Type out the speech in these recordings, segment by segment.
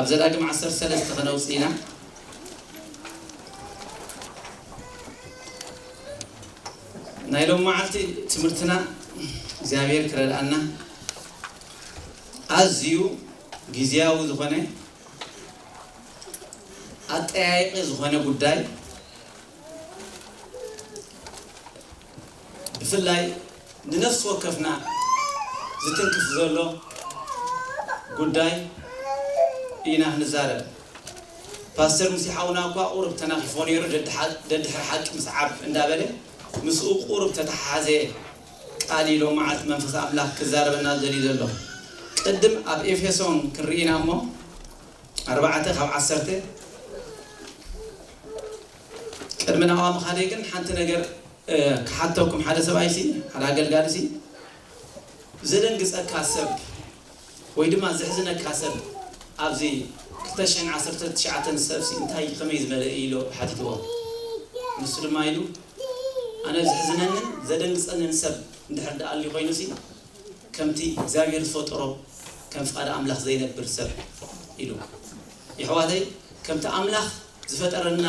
ኣብ ዘዳግም ዓሰርተ ሰለስተ ከነውፅእ ኢና። ናይ ሎም መዓልቲ ትምህርትና እግዚኣብሔር ክረድኣና ኣዝዩ ግዝያዊ ዝኾነ ኣጠያይቂ ዝኾነ ጉዳይ ብፍላይ ንነፍሲ ወከፍና ዝትንክፍ ዘሎ ጉዳይ ኢና ክንዛረብ። ፓስተር ሙሴ ሓውና እኳ ቁሩብ ተናኺፎ ነይሩ፣ ደድሓ-፣ ደድሕሪ ሓቂ ምስዓብ እንዳበለ ምስኡ ቁሩብ ተተሓሓዘ ቃል ኢሎ መዓልቲ መንፈስ ኣምላኽ ክዛረበና ዘልዩ ዘሎ። ቅድም ኣብ ኤፌሶን ክንርኢና እሞ ኣርባዕተ ካብ ዓሰርተ ቅድሚ ናብኣ ምኻደይ ግን ሓንቲ ነገር፣ እ፣ ክሓተኩም። ሓደ ሰብኣይሲ፣ ሓደ ኣገልጋሊሲ፣ ዘደንግጸካ ሰብ ወይ ድማ ዘሕዝነካ ሰብ ኣብዚ ክልተ ሽሕን ዓሰርተ ትሽዓተን ሰብሲ እንታይ ከመይ ዝበለ እዩ ኢሎ ሓቲትዎ። ንሱ ድማ ኢሉ፣ ኣነ ዘሕዝነንን ዘደንግጸንን ሰብ እንድሕር ደኣ ኣልዩ ኮይኑሲ፣ ከምቲ እግዚኣብሔር ዝፈጠሮ ከም ፍቓድ ኣምላኽ ዘይነብር ሰብ ኢሉ። የሕዋተይ፣ ከምቲ ኣምላኽ ዝፈጠረና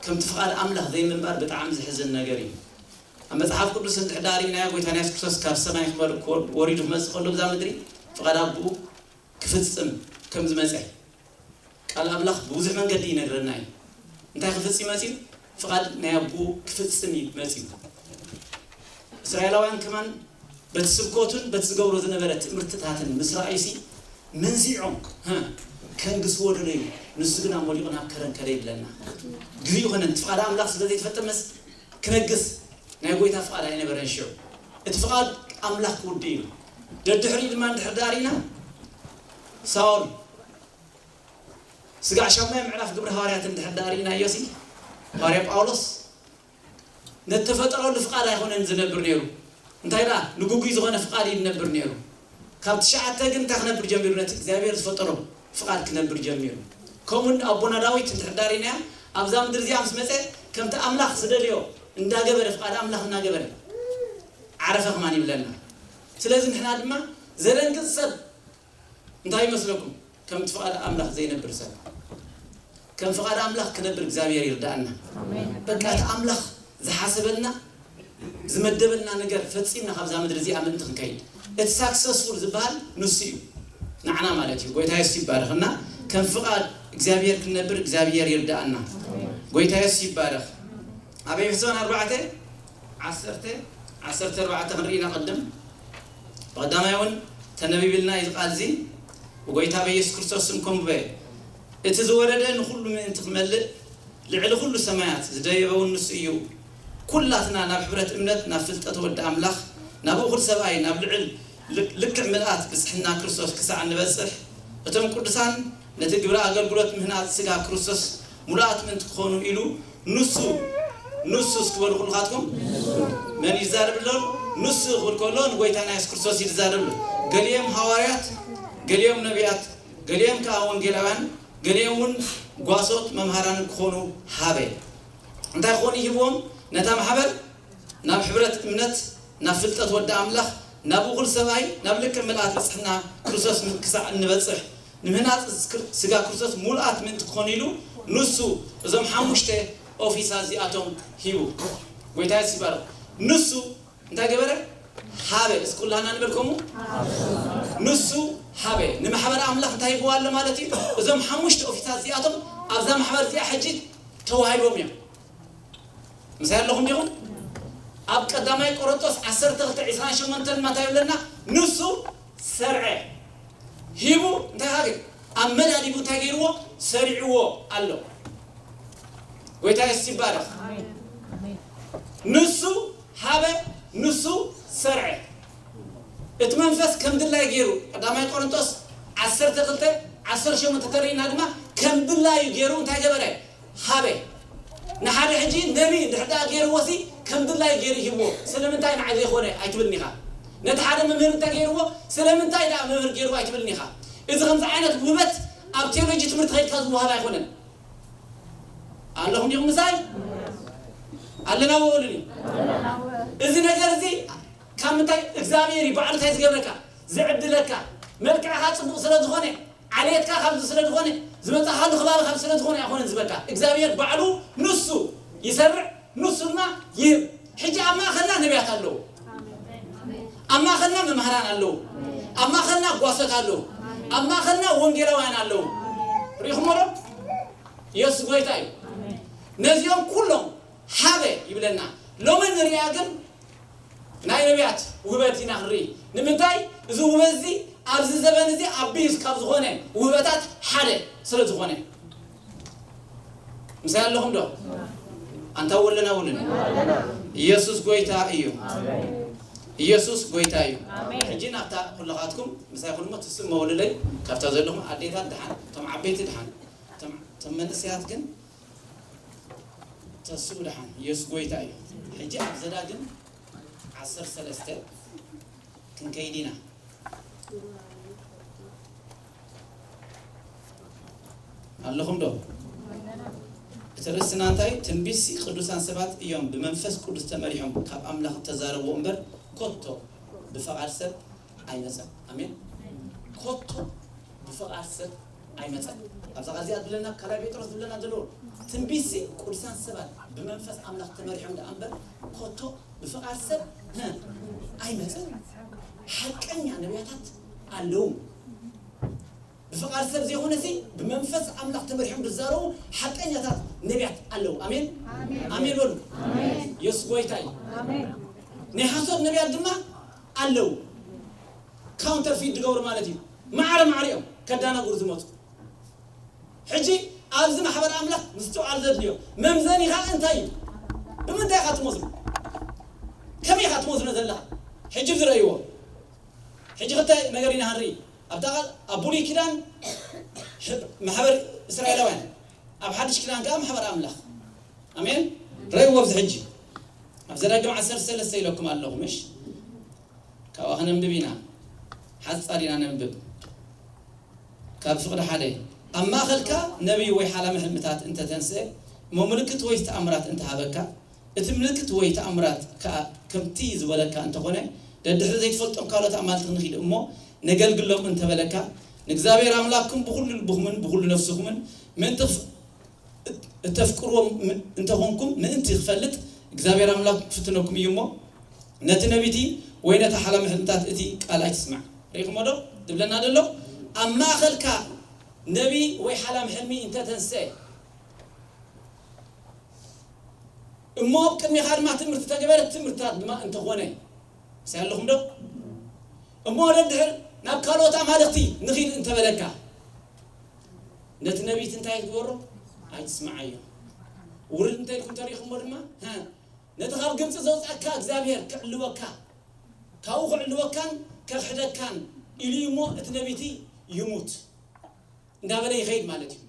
ከምቲ ፍቓድ ኣምላኽ ዘይምንባር ብጣዕሚ ዘሕዝን ነገር እዩ። ኣብ መጽሓፍ ቅዱስ እንድሕር ደኣ ርኢናዮ፣ ጎይታና የሱስ ክርስቶስ ካብ ሰማይ ክመር-፣ ክወር-፣ ወሪዱ ክመጽእ ከሎ ብዛ ምድሪ ፍቓድ ኣቦኡ ክፍጽም ከም ዝመጸ ቃል ኣምላኽ ብብዙሕ መንገዲ ይነግረና እዩ። እንታይ ክፍጽም መጺኡ? ፍቓድ ናይ ኣቦኡ ክፍጽም እዩ መጺኡ። እስራኤላውያን ከማን በቲ ስብከቱን በቲ ዝገብሮ ዝነበረ ትምህርትታትን ምስ ረኣዩሲ መንዚዖም፣ ሀ፣ ከንግስዎ ደለዩ። ንሱ ግና ሞሊቑ ናብ ከረን ከደ ይብለና። ግዜኡ ኮነ፣ ፍቓድ ኣምላኽ ስለ ዘይተፈጸመስ ክነግስ ናይ ጎይታ ፍቓድ ኣይነበረን ሽዑ። እቲ ፍቓድ ኣምላኽ ክውድእ እዩ። ደድሕሪኡ ድማ እንድሕር ደኣ ርኢና፣ ሳኦል ስጋዕ ሻሙናይ ምዕራፍ ግብሪ ሃዋርያት እንድሕር ደኣ ርኢናዮሲ፣ ሃዋርያ ጳውሎስ ነቲ ተፈጠረሉ ፍቓድ ኣይኮነን ዝነብር ነይሩ። እንታይ ደኣ ንግጉይ ዝኾነ ፍቓድ እዩ ዝነብር ነይሩ። ካብ ትሽዓተ ግን እንታይ ክነብር ጀሚሩ? ነቲ እግዚኣብሔር ዝፈጠሮ ፍቓድ ክነብር ጀሚሩ። ከምኡ እውን ኣቦና ዳዊት እንድሕር ደኣ ርኢናዮ፣ ኣብዛ ምድሪ እዚኣ ምስ መጸ ከምቲ ኣምላኽ ዝደልዮ እንዳገበረ፣ ፍቓድ ኣምላኽ እናገበረ ዓረፈ ከማን ይብለና። ስለዚ ንሕና ድማ ዘደንግጽ ሰብ እንታይ ይመስለኩም? ከምቲ ፍቓድ ኣምላኽ ዘይነብር ሰብ ከም ፍቓድ ኣምላኽ ክነብር እግዚኣብሔር ይርዳእና። ኣሜን። በቃ እቲ ኣምላኽ ዝሓሰበልና ዝመደበልና ነገር ፈጺምና ካብዛ ምድሪ እዚኣ ምእንቲ ክንከይድ፣ እቲ ሳክሰስፉል ዝበሃል ንሱ እዩ፣ ንዓና ማለት እዩ። ጎይታ የሱስ ይባረኽ። እና ከም ፍቓድ እግዚኣብሔር ክንነብር እግዚኣብሔር ይርዳእና። ጎይታ የሱስ ይባረኽ። ኣብ ኤፌሶን ኣርባዕተ ዓሰርተ፣ ዓሰርተ ኣርባዕተ ክንርኢ ኢና ቅድም። ብቐዳማይ እውን ተነቢብልና እዩ ቃል እዚ፣ ብጎይታ በኢየሱስ ክርስቶስ ስም ኮንብበ። እቲ ዝወረደ ንኹሉ ምእንቲ ክመልእ፣ ልዕሊ ኩሉ ሰማያት ዝደየበ እውን ንሱ እዩ። ኩላትና ናብ ሕብረት እምነት፣ ናብ ፍልጠት ወዲ ኣምላኽ፣ ናብ እኹል ሰብኣይ፣ ናብ ልዕል ልክ-፣ ልክዕ ምልኣት ብጽሕና ክርስቶስ ክሳዕ እንበጽሕ፣ እቶም ቅዱሳን ነቲ ግብሪ ኣገልግሎት ምህናጽ ስጋ ክርስቶስ ሙሉኣት ምእንቲ ክኾኑ ኢሉ ንሱ፣ ንሱ እስኪ በሉ ኩልኻትኩም። መን ይዛረብ ኣሎ? ንሱ ክብል ከሎ ንጎይታና የሱስ ክርስቶስ እዩ ዝዛረብ ኣሎ። ገሊኦም ሃዋርያት፣ ገሊኦም ነቢያት፣ ገሊኦም ከኣ ወንጌላውያን፣ ገሊኦም እውን ጓሶት መምሃራን ክኾኑ ሃበ። እንታይ ክኾኑ ይህብዎም? ነታ ማሕበር ናብ ሕብረት እምነት፣ ናብ ፍልጠት ወዲ ኣምላኽ፣ ናብ እኹል ሰብኣይ፣ ናብ ልክዕ ምልኣት ብጽሕና ክርስቶስ ክሳዕ እንበጽሕ፣ ንምህናጽ ስጋ ክርስቶስ ሙሉኣት ምእንቲ ክኾኑ ኢሉ ንሱ እዞም ሓሙሽተ ኦፊሳ እዚኣቶም ሂቡ። ጎይታ የሱስ ይባረኽ። ንሱ እንታይ ገበረ? ሃበ። እስኪ ኩላህና ንበል ከምኡ። ንሱ ሃበ። ንማሕበር ኣምላኽ እንታይ ሂብዋ ኣሎ ማለት እዩ? እዞም ሓሙሽተ ኦፊሳ እዚኣቶም ኣብዛ ማሕበር እዚኣ ሕጂ ተዋሂቦም እዮም። ምሳይ ኣለኹም ዲኹም? ኣብ ቀዳማይ ቆሮንቶስ ዓሰርተ ክልተ ዕስራን ሸሞንተን እንታይ ይብለና? ንሱ ሰርዐ። ሂቡ እንታይ ሃገ? ኣመዳዲቡ እንታይ ገይርዎ? ሰሪዕዎ ኣሎ። ጎይታ የሱስ ይባረኽ። ንሱ ሃበ፣ ንሱ ሰርዐ። እቲ መንፈስ ከም ድላይ ገይሩ፣ ቀዳማይ ቆሮንቶስ ዓሰርተ ክልተ ዓሰርተ ሸሞንተ ተሪእና ድማ ከም ድላዩ ገይሩ እንታይ ገበረ? ሃበ። ንሓደ ሕጂ ነቢ እንድሕር ደኣ ገይርዎ ሲ ከም ድላዩ ገይሩ ይህብዎ። ስለምንታይ ንዓይ ዘይኮነ ኣይትብልን ኢኻ። ነቲ ሓደ መምህር እንተ ገይርዎ ስለምንታይ ደኣ መምህር ገይርዎ ኣይትብልን ኢኻ። እዚ ከምዚ ዓይነት ውህበት ኣብ ቴዎሎጂ ትምህርቲ ከይድካ ዝወሃብ ኣይኮነን። ኣለኹም ዲኹም ምሳይ? ኣለና ወሉኒ። እዚ ነገር እዚ ካብ ምንታይ እግዚኣብሔር እዩ ባዕሉ እንታይ ዝገብረካ? ዝዕድለካ። መልክዕኻ ጽቡቕ ስለ ዝኾነ ዓሌትካ ካብዚ ስለ ዝኾነ፣ ዝመጻኻሉ ከባቢ ካብ ስለ ዝኾነ ኣይኮነን ዝበካ። እግዚኣብሔር ባዕሉ ንሱ ይሰርዕ፣ ንሱ ድማ ይህብ። ሕጂ ኣብ ማእኸልና ነቢያት ኣለዉ። ኣብ ማእኸልና መምህራን ኣለዉ። ኣብ ማእኸልና ጓሶት ኣለዉ። ኣብ ማእኸልና ወንጌላውያን ኣለዉ። ርኢኹሞ ዶ? ኢየሱስ ጎይታ እዩ። ነዚኦም ኩሎም ሃበ ይብለና። ሎሚ ንሪኣ ግን ናይ ነቢያት ውህበት ኢና ክንርኢ። ንምንታይ? እዚ ውህበት እዚ ኣብዚ ዘበን እዚ ኣቢዩዝ ካብ ዝኾነ ውህበታት ሓደ ስለ ዝኾነ። ምሳይ ኣለኹም ዶ? ኣንታ ወለና ወለና። ኢየሱስ ጎይታ እዩ። ኢየሱስ ጎይታ እዩ። ሕጂ ናብታ ኩልኻትኩም ምሳይ ኩንሞ ትስእ መወልለይ ካብታ ዘለኹም ኣዴታት ድሓን፣ እቶም ዓበይቲ ድሓን፣ እቶም እቶም መንእሰያት ግን ተስኡ ድሓን። ኢየሱስ ጎይታ እዩ። ሕጂ ኣብ ዘዳግም ዓሰርተ ሰለስተ ክንከይድ ኢና። ኣለኹም ዶ? እቲ ርእስና እንታይ? ትንቢትሲ ቅዱሳን ሰባት እዮም ብመንፈስ ቅዱስ ተመሪሖም ካብ ኣምላኽ እተዛረብዎ እምበር ኮቶ ብፍቓድ ሰብ ኣይመጸን። ኣሜን። ኮቶ ብፍቓድ ሰብ ኣይመጸን። ኣብዛ ቃል እዚኣ ዝብለና ካልኣይ ጴጥሮስ ዝብለና ዘሎ ትንቢትሲ ቅዱሳን ሰባት ብመንፈስ ኣምላኽ ተመሪሖም ደኣ እምበር ኮቶ ብፍቓድ ሰብ ኣይመጸን። ሓቀኛ ነቢያታት ኣለዉ። ብፍቓድ ሰብ ዘይኮነሲ ብመንፈስ ኣምላኽ ተመሪሖም ዝዛረቡ ሓቀኛታት ነቢያት ኣለዉ። ኣሜን ኣሜን በሉ። ኢየሱስ ጎይታ እዩ። ናይ ሓሶት ነቢያት ድማ ኣለዉ። ካውንተርፊት ዝገብሩ ማለት እዩ። ማዕረ ማዕሪኦም ከዳናግሩ ዝመፁ። ሕጂ ኣብዚ ማሕበር ኣምላኽ ምስትውዓል ዘድልዮ መምዘኒኻ እንታይ እዩ? ብምንታይ ኢኻ ትመዝኖ? ከመይ ኢኻ ትመዝኖ ዘለኻ? ሕጂ ዝረእይዎ። ሕጂ ክልተ ነገር ኢና ክንርኢ። ኣብታ ቃል ኣብ ብሉይ ኪዳን ማሕበር እስራኤላውያን፣ ኣብ ሓድሽ ኪዳን ከኣ ማሕበር ኣምላኽ። ኣሜን። ረእይዎ ኣብዚ ሕጂ ኣብ ዘዳግም ዓሰርተ ሰለስተ ኢለኩም ኣለኹ ምሽ? ካብኣ ከነንብብ ኢና። ሓጻር ኢና ነንብብ። ካብ ፍቕዲ ሓደ፣ ኣብ ማእከልካ ነቢይ ወይ ሓላሚ ሕልምታት እንተተንስአ፣ እሞ ምልክት ወይ ተኣምራት እንተሃበካ፣ እቲ ምልክት ወይ ተኣምራት ከኣ ከምቲ ዝበለካ እንተኾነ፣ ደድሕሪ ዘይትፈልጦም ካልኦት ኣማልቲ ክንኺድ እሞ ነገልግሎም እንተበለካ፣ ንእግዚኣብሔር ኣምላኽኩም ብኹሉ ልብኹምን ብኹሉ ነፍስኹምን ምእንቲ ክፍ-፣ እተፍቅርዎም ም-፣ እንተኾንኩም ምእንቲ ክፈልጥ እግዚኣብሔር ኣምላኽ ክፍትነኩም እዩ እሞ፣ ነቲ ነቢቲ ወይ ነታ ሓላሚ ሕልምታት እቲ ቃል ኣይትስማዕ። ርኢኹሞ ዶ? ዝብለና ዘሎ፣ ኣብ ማእከልካ ነቢ ወይ ሓላሚ ሕልሚ እንተተንስአ፣ እሞ ኣብ ቅድሜኻ ድማ ትምህርቲ ተገበረ፣ ትምህርትታት ድማ እንተኾነ፣ ምሳይ ኣለኹም ዶ? እሞ ደድሕር ናብ ካልኦት ኣማልኽቲ ንኺድ እንተበለካ፣ ነቲ ነቢት እንታይ ትግበሮ? ኣይትስምዓዮ። ውርድ እንተ ኢልኩም ተሪኹሞ ድማ፣ ሀ፣ ነቲ ካብ ግብጺ ዘውጻእካ እግዚኣብሔር ክዕልወካ፣ ካብኡ ክዕልወካን ከኽሕደካን ኢሉ እዩ እሞ እቲ ነቢቲ ይሙት እንዳበለ ይኸይድ ማለት እዩ።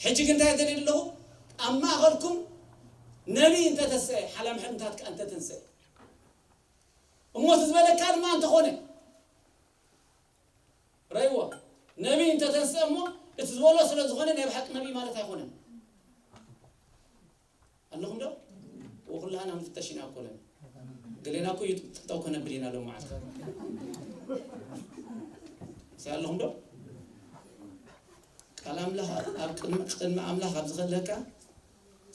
ሕጂ ግን እንታይ ደልየ ኣለኹ? ኣብ ማእኸልኩም ነቢይ እንተተንስአ፣ ሓላም ሕልምታት ከኣ እንተተንስአ፣ እሞ እቲ ዝበለካ ድማ እንተኾነ፣ ረይዎ፣ ነቢይ እንተተንስአ እሞ እቲ ዝበሎ ስለ ዝኾነ ናይ ብሓቂ ነቢይ ማለት ኣይኮነን። ኣለኹም ዶ? ወኩላህና ንፍተሽ ኢና እኮ ለን። ገሌና እኮ እዩ ጠጠው ከነብል ኢና ሎም መዓልቲ። እስኪ ኣለኹም ዶ? ቃል ኣምላኽ ኣብ ቅድሚ፣ ቅድሚ ኣምላኽ ኣብ ዝኸለካ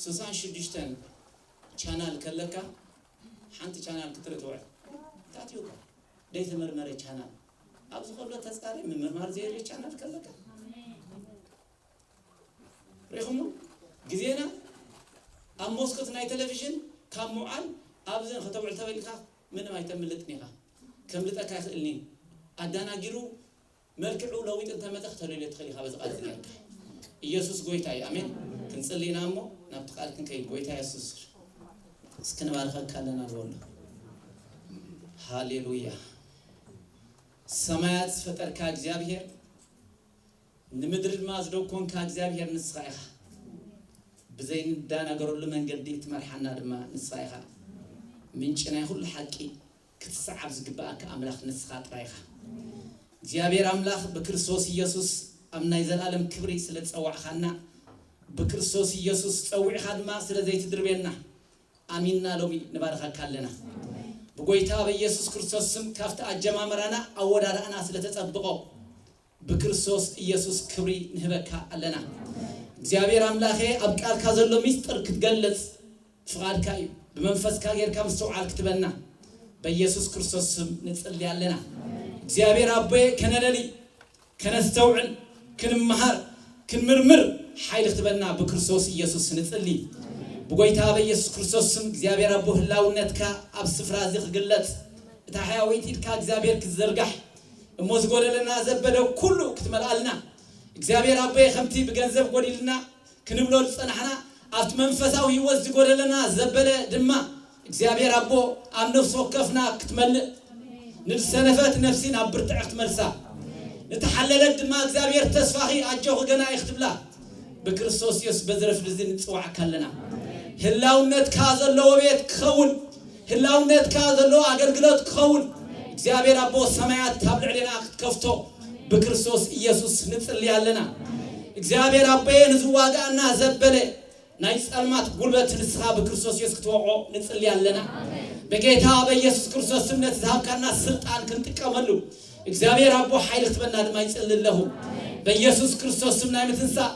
ስሳን ሽዱሽተን ቻናል ከለካ ሓንቲ ቻናል ክትርኢ ትውዕል። እንታይ እዩ እኮ? ዘይተመርመረ ቻናል። ኣብ ዝኸሎ ተጻሪ ምምርማር ዘየድልዮ ቻናል ከለካ። ርኢኹሞ? ግዜና ኣብ መስኮት ናይ ቴሌቪዥን ካብ ምውዓል ኣብዚ ከተውዕል ተበልካ ምንም ኣይተምልጥን ኢኻ። ከምልጠካ ኣይኽእልን እዩ። ኣዳናጊሩ መልክዑ ለዊጡ እንተመጸ ክተልልዮ ትኽእል ኢኻ በዚ ቃል እዚ ጌርካ። ኢየሱስ ጎይታ እዩ። ኣሜን። ክንጽሊ ኢና እሞ ናብቲ ቃል ክንከይድ ጎይታ የሱስ እስኪ ንባርኸካ ኣለና ንበሎ። ሃሌሉያ። ሰማያት ዝፈጠርካ እግዚኣብሔር፣ ንምድሪ ድማ ዝደኮንካ እግዚኣብሔር ንስኻ ኢኻ። ብዘይንዳናገረሉ መንገዲ እትመርሓና ድማ ንስኻ ኢኻ። ምንጪ ናይ ኩሉ ሓቂ ክትሰዓብ ዝግብኣካ ኣምላኽ ንስኻ ጥራይ ኢኻ። እግዚኣብሔር ኣምላኽ ብክርስቶስ ኢየሱስ ኣብ ናይ ዘላለም ክብሪ ስለ ዝጸዋዕኻና፣ ብክርስቶስ ኢየሱስ ጸዊዕኻ ድማ ስለ ዘይትድርብየና ኣሚንና ሎሚ ንባርኸካ ኣለና። ብጎይታ በኢየሱስ ክርስቶስ ስም ካብቲ ኣጀማምራና ኣወዳድኣና ስለ ተጸብቖ፣ ብክርስቶስ ኢየሱስ ክብሪ ንህበካ ኣለና። እግዚኣብሔር ኣምላኸ፣ ኣብ ቃልካ ዘሎ ሚስጥር ክትገልጽ ፍቓድካ እዩ። ብመንፈስካ ጌርካ ምስትውዓል ክትበና በኢየሱስ ክርስቶስ ስም ንጽሊ ኣለና። እግዚኣብሔር ኣቦየ፣ ከነለሊ፣ ከነስተውዕል፣ ክንመሃር፣ ክንምርምር ሓይሊ ክትበና ብክርስቶስ ኢየሱስ ንጽሊ። ብጎይታ በኢየሱስ ክርስቶስ ስም እግዚኣብሔር ኣቦ ህላውነትካ ኣብ ስፍራ እዚ ክግለጽ፣ እታ ሕያወይቲ ኢድካ እግዚኣብሔር ክትዘርጋሕ እሞ ዝጎደለና ዘበለ ኩሉ ክትመልኣልና እግዚኣብሔር ኣቦየ፣ ከምቲ ብገንዘብ ጎዲልና ክንብሎ ዝጸናሕና ኣብቲ መንፈሳዊ ህይወት ዝጎደለና ዘበለ ድማ እግዚኣብሔር ኣቦ ኣብ ነፍሲ ወከፍና ክትመልእ፣ ንዝሰነፈት ነፍሲ ናብ ብርትዐ ክትመልሳ፣ ንተሓለለት ድማ እግዚኣብሔር ተስፋኺ ኣጆኺ ገና ኢኺ ክትብላ ብክርስቶስ ኢየሱስ በዚ ረፍዲ እዚ ንጽዋዕካ ኣለና። ህላውነትካ ዘለዎ ቤት ክኸውን፣ ህላውነትካ ዘለዎ ኣገልግሎት ክኸውን እግዚኣብሔር ኣቦ ሰማያት ኣብ ልዕሌና ክትከፍቶ ብክርስቶስ ኢየሱስ ንጽሊ ኣለና። እግዚኣብሔር ኣቦየ ንዝዋጋኣና ዘበለ ናይ ጸልማት ጉልበት ንስኻ ብክርስቶስ ኢየሱስ ክትወቕዖ ንጽሊ ኣለና። በጌታ በኢየሱስ ክርስቶስ ስም ነቲ ዝሃብካና ስልጣን ክንጥቀመሉ እግዚኣብሔር ኣቦ ሓይሊ ክትበና ድማ ይጽሊ ኣለኹ። በኢየሱስ ክርስቶስ ስም ናይ ምትንሳእ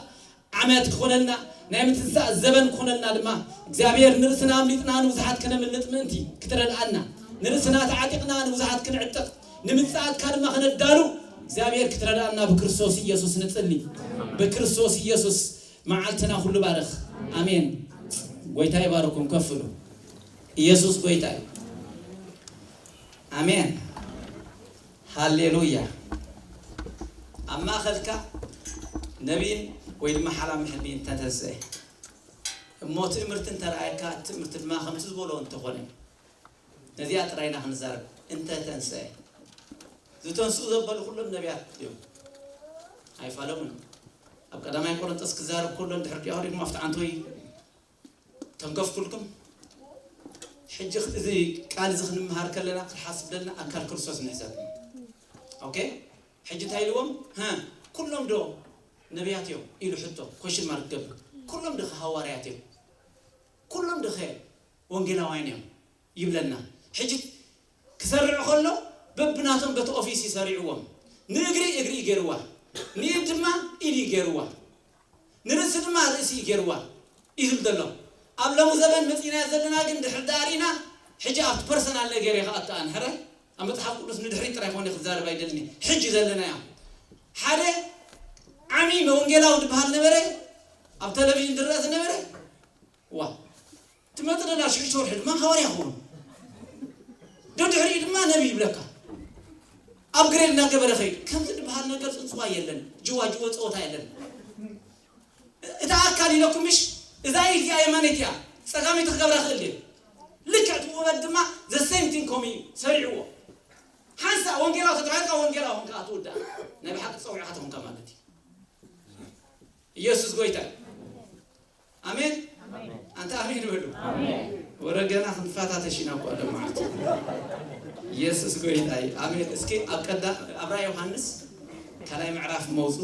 ዓመት ክኾነልና፣ ናይ ምትንሳእ ዘበን ክኾነልና ድማ እግዚኣብሔር ንርእስና ኣምሊጥና ንብዙሓት ክነምልጥ ምእንቲ ክትረድኣና፣ ንርእስና ተዓጢቕና ንብዙሓት ክንዕጥቕ፣ ንምጽኣትካ ድማ ክነዳሉ እግዚኣብሔር ክትረድኣና ብክርስቶስ ኢየሱስ ንጽሊ። ብክርስቶስ ኢየሱስ መዓልትና ኩሉ ባርኽ። ኣሜን። ጎይታ ይባርኩም። ከፍሉ ኢየሱስ ጎይታ እዩ። ኣሜን። ሃሌሉያ። ኣብ ማእኸልካ ነቢይን ወይ ድማ ሓላሚ ሕልሚ እንተተንስአ እሞ ትእምርቲ እንተረኣየካ፣ እቲ ትእምርቲ ድማ ከምቲ ዝበሎ እንተኾነ፣ ነዚኣ ጥራይ ኢና ክንዛረብ። እንተተንስአ፣ ዝተንስኡ ዘበሉ ኩሎም ነቢያት እዮም። ኣይፋለሙን። ኣብ ቀዳማይ ቆሮንጦስ ክዛረብ ከሎ፣ እንድሕር ዲኣ ወሪድኩም ኣብቲ ዓንቶይ ተንከፍኩልኩም። ሕጂ እዚ ቃል እዚ ክንምሃር ከለና፣ ክንሓስብ ዘለና ኣካል ክርስቶስ ንሕሰብ። ኦኬ? ሕጂ እንታይ ኢልዎም? "ሀ፣ ኩሎም ዶ ነቢያት እዮም?" ኢሉ ሕቶ፣ ኮሽን ማርክ ገብር። "ኩሎም ዶ ሃዋርያት እዮም? ኩሎም ዶ ወንጌላውያን እዮም?" ይብለና። ሕጂ ክሰርዕ ከሎ በብናቶም በቲ ኦፊስ ይሰሪዕዎም። ንእግሪ እግሪ ይገርዋ፣ ንኢድ ድማ ኢድ ይገርዋ፣ ንርእሲ ድማ ርእሲ ይገርዋ እዩ ዝብል ዘሎ። ኣብ ሎሚ ዘበን መጺእና ዘለና ግን ድሕሪ ዳሪና ሕጂ ኣብቲ ፐርሰናል ነገር እየ ክኣቱ ኣነ። ሕራይ ኣብ መጽሓፍ ቅዱስ ንድሕሪት ጥራይ ኮነ ክዛረብ ኣይደልን እየ። ሕጂ ዘለናዮ ሓደ ዓሚ ወንጌላዊ ዝበሃል ነበረ፣ ኣብ ቴሌቪዥን ዝረአ ዝነበረ። ዋ፣ ትመጽእ ደላ ሽዱሽተ ወርሒ ድማ ሃዋርያ ክኸውን፣ ደድሕሪኡ ድማ ነቢይ ይብለካ። ኣብ ግሬድ እናገበረ ኸይድ። ከምዚ ዝበሃል ነገር ጽንጽዋ የለን፣ ጅዋ ጅወ ጸወታ የለን። እታ ኣካል ኢለኩም ምሽ፣ እዛ ኢድ እዚኣ የማነይቲ እያ፣ ጸጋመይቲ ክገብራ ክእል ድየ? ልክዕ እቲ ውበት ድማ the same thing ከምኡ እዩ ሰሪዕዎ። ሓንሳእ ወንጌላዊ ተተባሂልካ ወንጌላዊ ኾንካ ትውዳእ፣ ናይ ብሓቂ ጸዊዕካ ተኾንካ ማለት እዩ። ኢየሱስ ጎይታ እዩ። ኣሜን። ኣንታ ኣሜን በሉ። ወረ ገና ክንፋታተሽ ኢና እኮ ሎም መዓልቲ። ኢየሱስ ጎይታ እዩ። ኣሜን። እስኪ ኣብ ቀዳ-፣ ኣብ ራእይ ዮሃንስ ካልኣይ ምዕራፍ መውፁ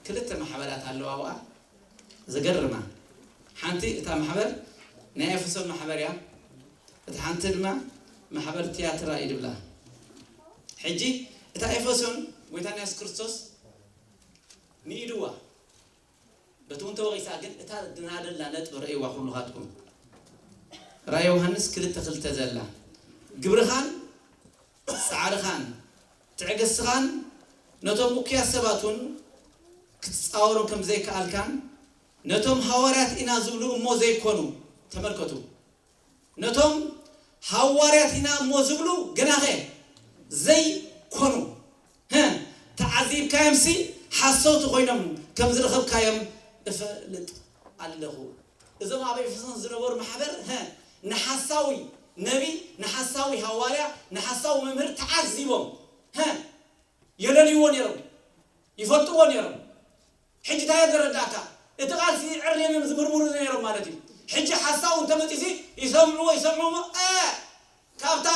ክልተ ማሕበራት ኣለዋ ኣብኣ። ዘገርማ ሓንቲ እታ ማሕበር ናይ ኤፌሶን ማሕበር እያ። እታ ሓንቲ ድማ ማሕበር ትያትራ እዩ ድብላ። ሕጂ እታ ኤፌሶን ጎይታና የሱስ ክርስቶስ ንኢድዋ በቲ እውን ተወቒሳ ግን እታ ድናደላ ነጥቢ ረእይዋ ኩሉኻትኩም። ራእይ ዮሃንስ ክልተ ክልተ ዘላ ግብርኻን ጻዕርኻን ትዕግስትኻን ነቶም እኩያት ሰባት እውን ክትጻወሮም ከም ዘይከኣልካን ነቶም ሃዋርያት ኢና ዝብሉ እሞ ዘይኮኑ፣ ተመልከቱ፣ ነቶም ሃዋርያት ኢና እሞ ዝብሉ ግናኸ ዘይኮኑ፣ ህ፣ ተዓዚብካዮምሲ ሓሰውቲ ኮይኖም ከም ዝረኸብካዮም እፈልጥ ኣለኹ። እዞም ኣብ ኤፌሶን ዝነበሩ ማሕበር፣ ህ፣ ንሓሳዊ ነቢ፣ ንሓሳዊ ሃዋርያ፣ ንሓሳዊ መምህር ተዓዚቦም፣ ህ፣ የለልይዎ ነይሮም፣ ይፈልጥዎ ነይሮም። ሕጂ እንታይ ዘረዳእካ? እቲ ቃል ሲ ዕርዮም እዮም ዝምርምሩ ነይሮም ማለት እዩ። ሕጂ ሓሳዊ እንተመጺሲ ይሰምዕዎ፣ ይሰምዑ እሞ፣ እ፣ ካብታ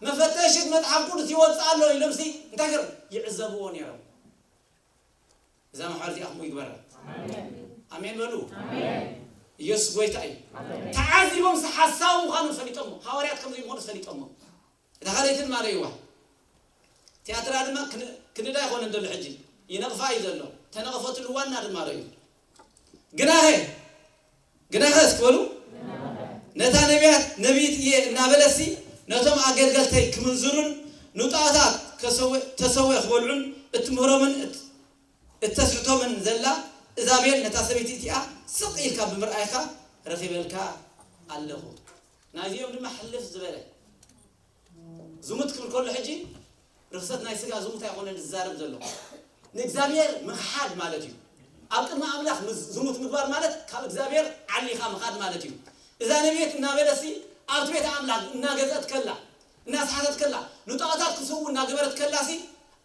መፈተሽት መጽሓፍ ቅዱስ ይወጽእ ኣሎ ኢሎምሲ እንታይ ገይሮም? ይዕዘብዎ ነይሮም። እዛ ማሕበር እዚኣ ከምኡ ይግበራ። ኣሜን በሉ። ኢየሱስ ጎይታ እዩ። ተዓዚቦምሲ ሓሳዊ ምዃኑ ፈሊጦሞ። ሃዋርያት ከም ዘይምኾኑ ፈሊጦሞ። እታ ካልኣይቲ ድማ ረእይዋ። ትያትራ ድማ ክን-፣ ክንዳ ኣይኮነን ዘሎ ሕጂ። ይነቕፋ እዩ ዘሎ። ተነቐፈትሉ ዋና ድማ ርእዩ። ግናኸ፣ ግናኸስ ክበሉ፣ ነታ ነቢያት፣ ነቢይት እየ እናበለሲ ነቶም ኣገልገልተይ ክምንዝሩን ንጣዖታት ከሰወ-፣ ተሰወ ክበልዑን እትምህሮምን እት-፣ እተስሕቶምን ዘላ እዛቤል ነታ ሰበይቲ እቲኣ ስቕ ኢልካ ብምርኣይካ ረኺበልካ ኣለኹ። ናይዚኦም ድማ ሕልፍ ዝበለ ዝሙት ክብል ከሎ ሕጂ ርኽሰት ናይ ስጋ ዝሙት ኣይኮነን ዝዛረብ ዘሎ። ንእግዚኣብሔር ምኽሓድ ማለት እዩ። ኣብ ቅድሚ ኣምላኽ ምስ-፣ ዝሙት ምግባር ማለት ካብ እግዚኣብሔር ዓሊኻ ምኻድ ማለት እዩ። እዛ ነቢየት እናበለሲ ኣብቲ ቤት ኣምላኽ እናገዝአት ከላ፣ እናስሓተት ከላ፣ ንጣዖታት ክስውኡ እናገበረት ከላሲ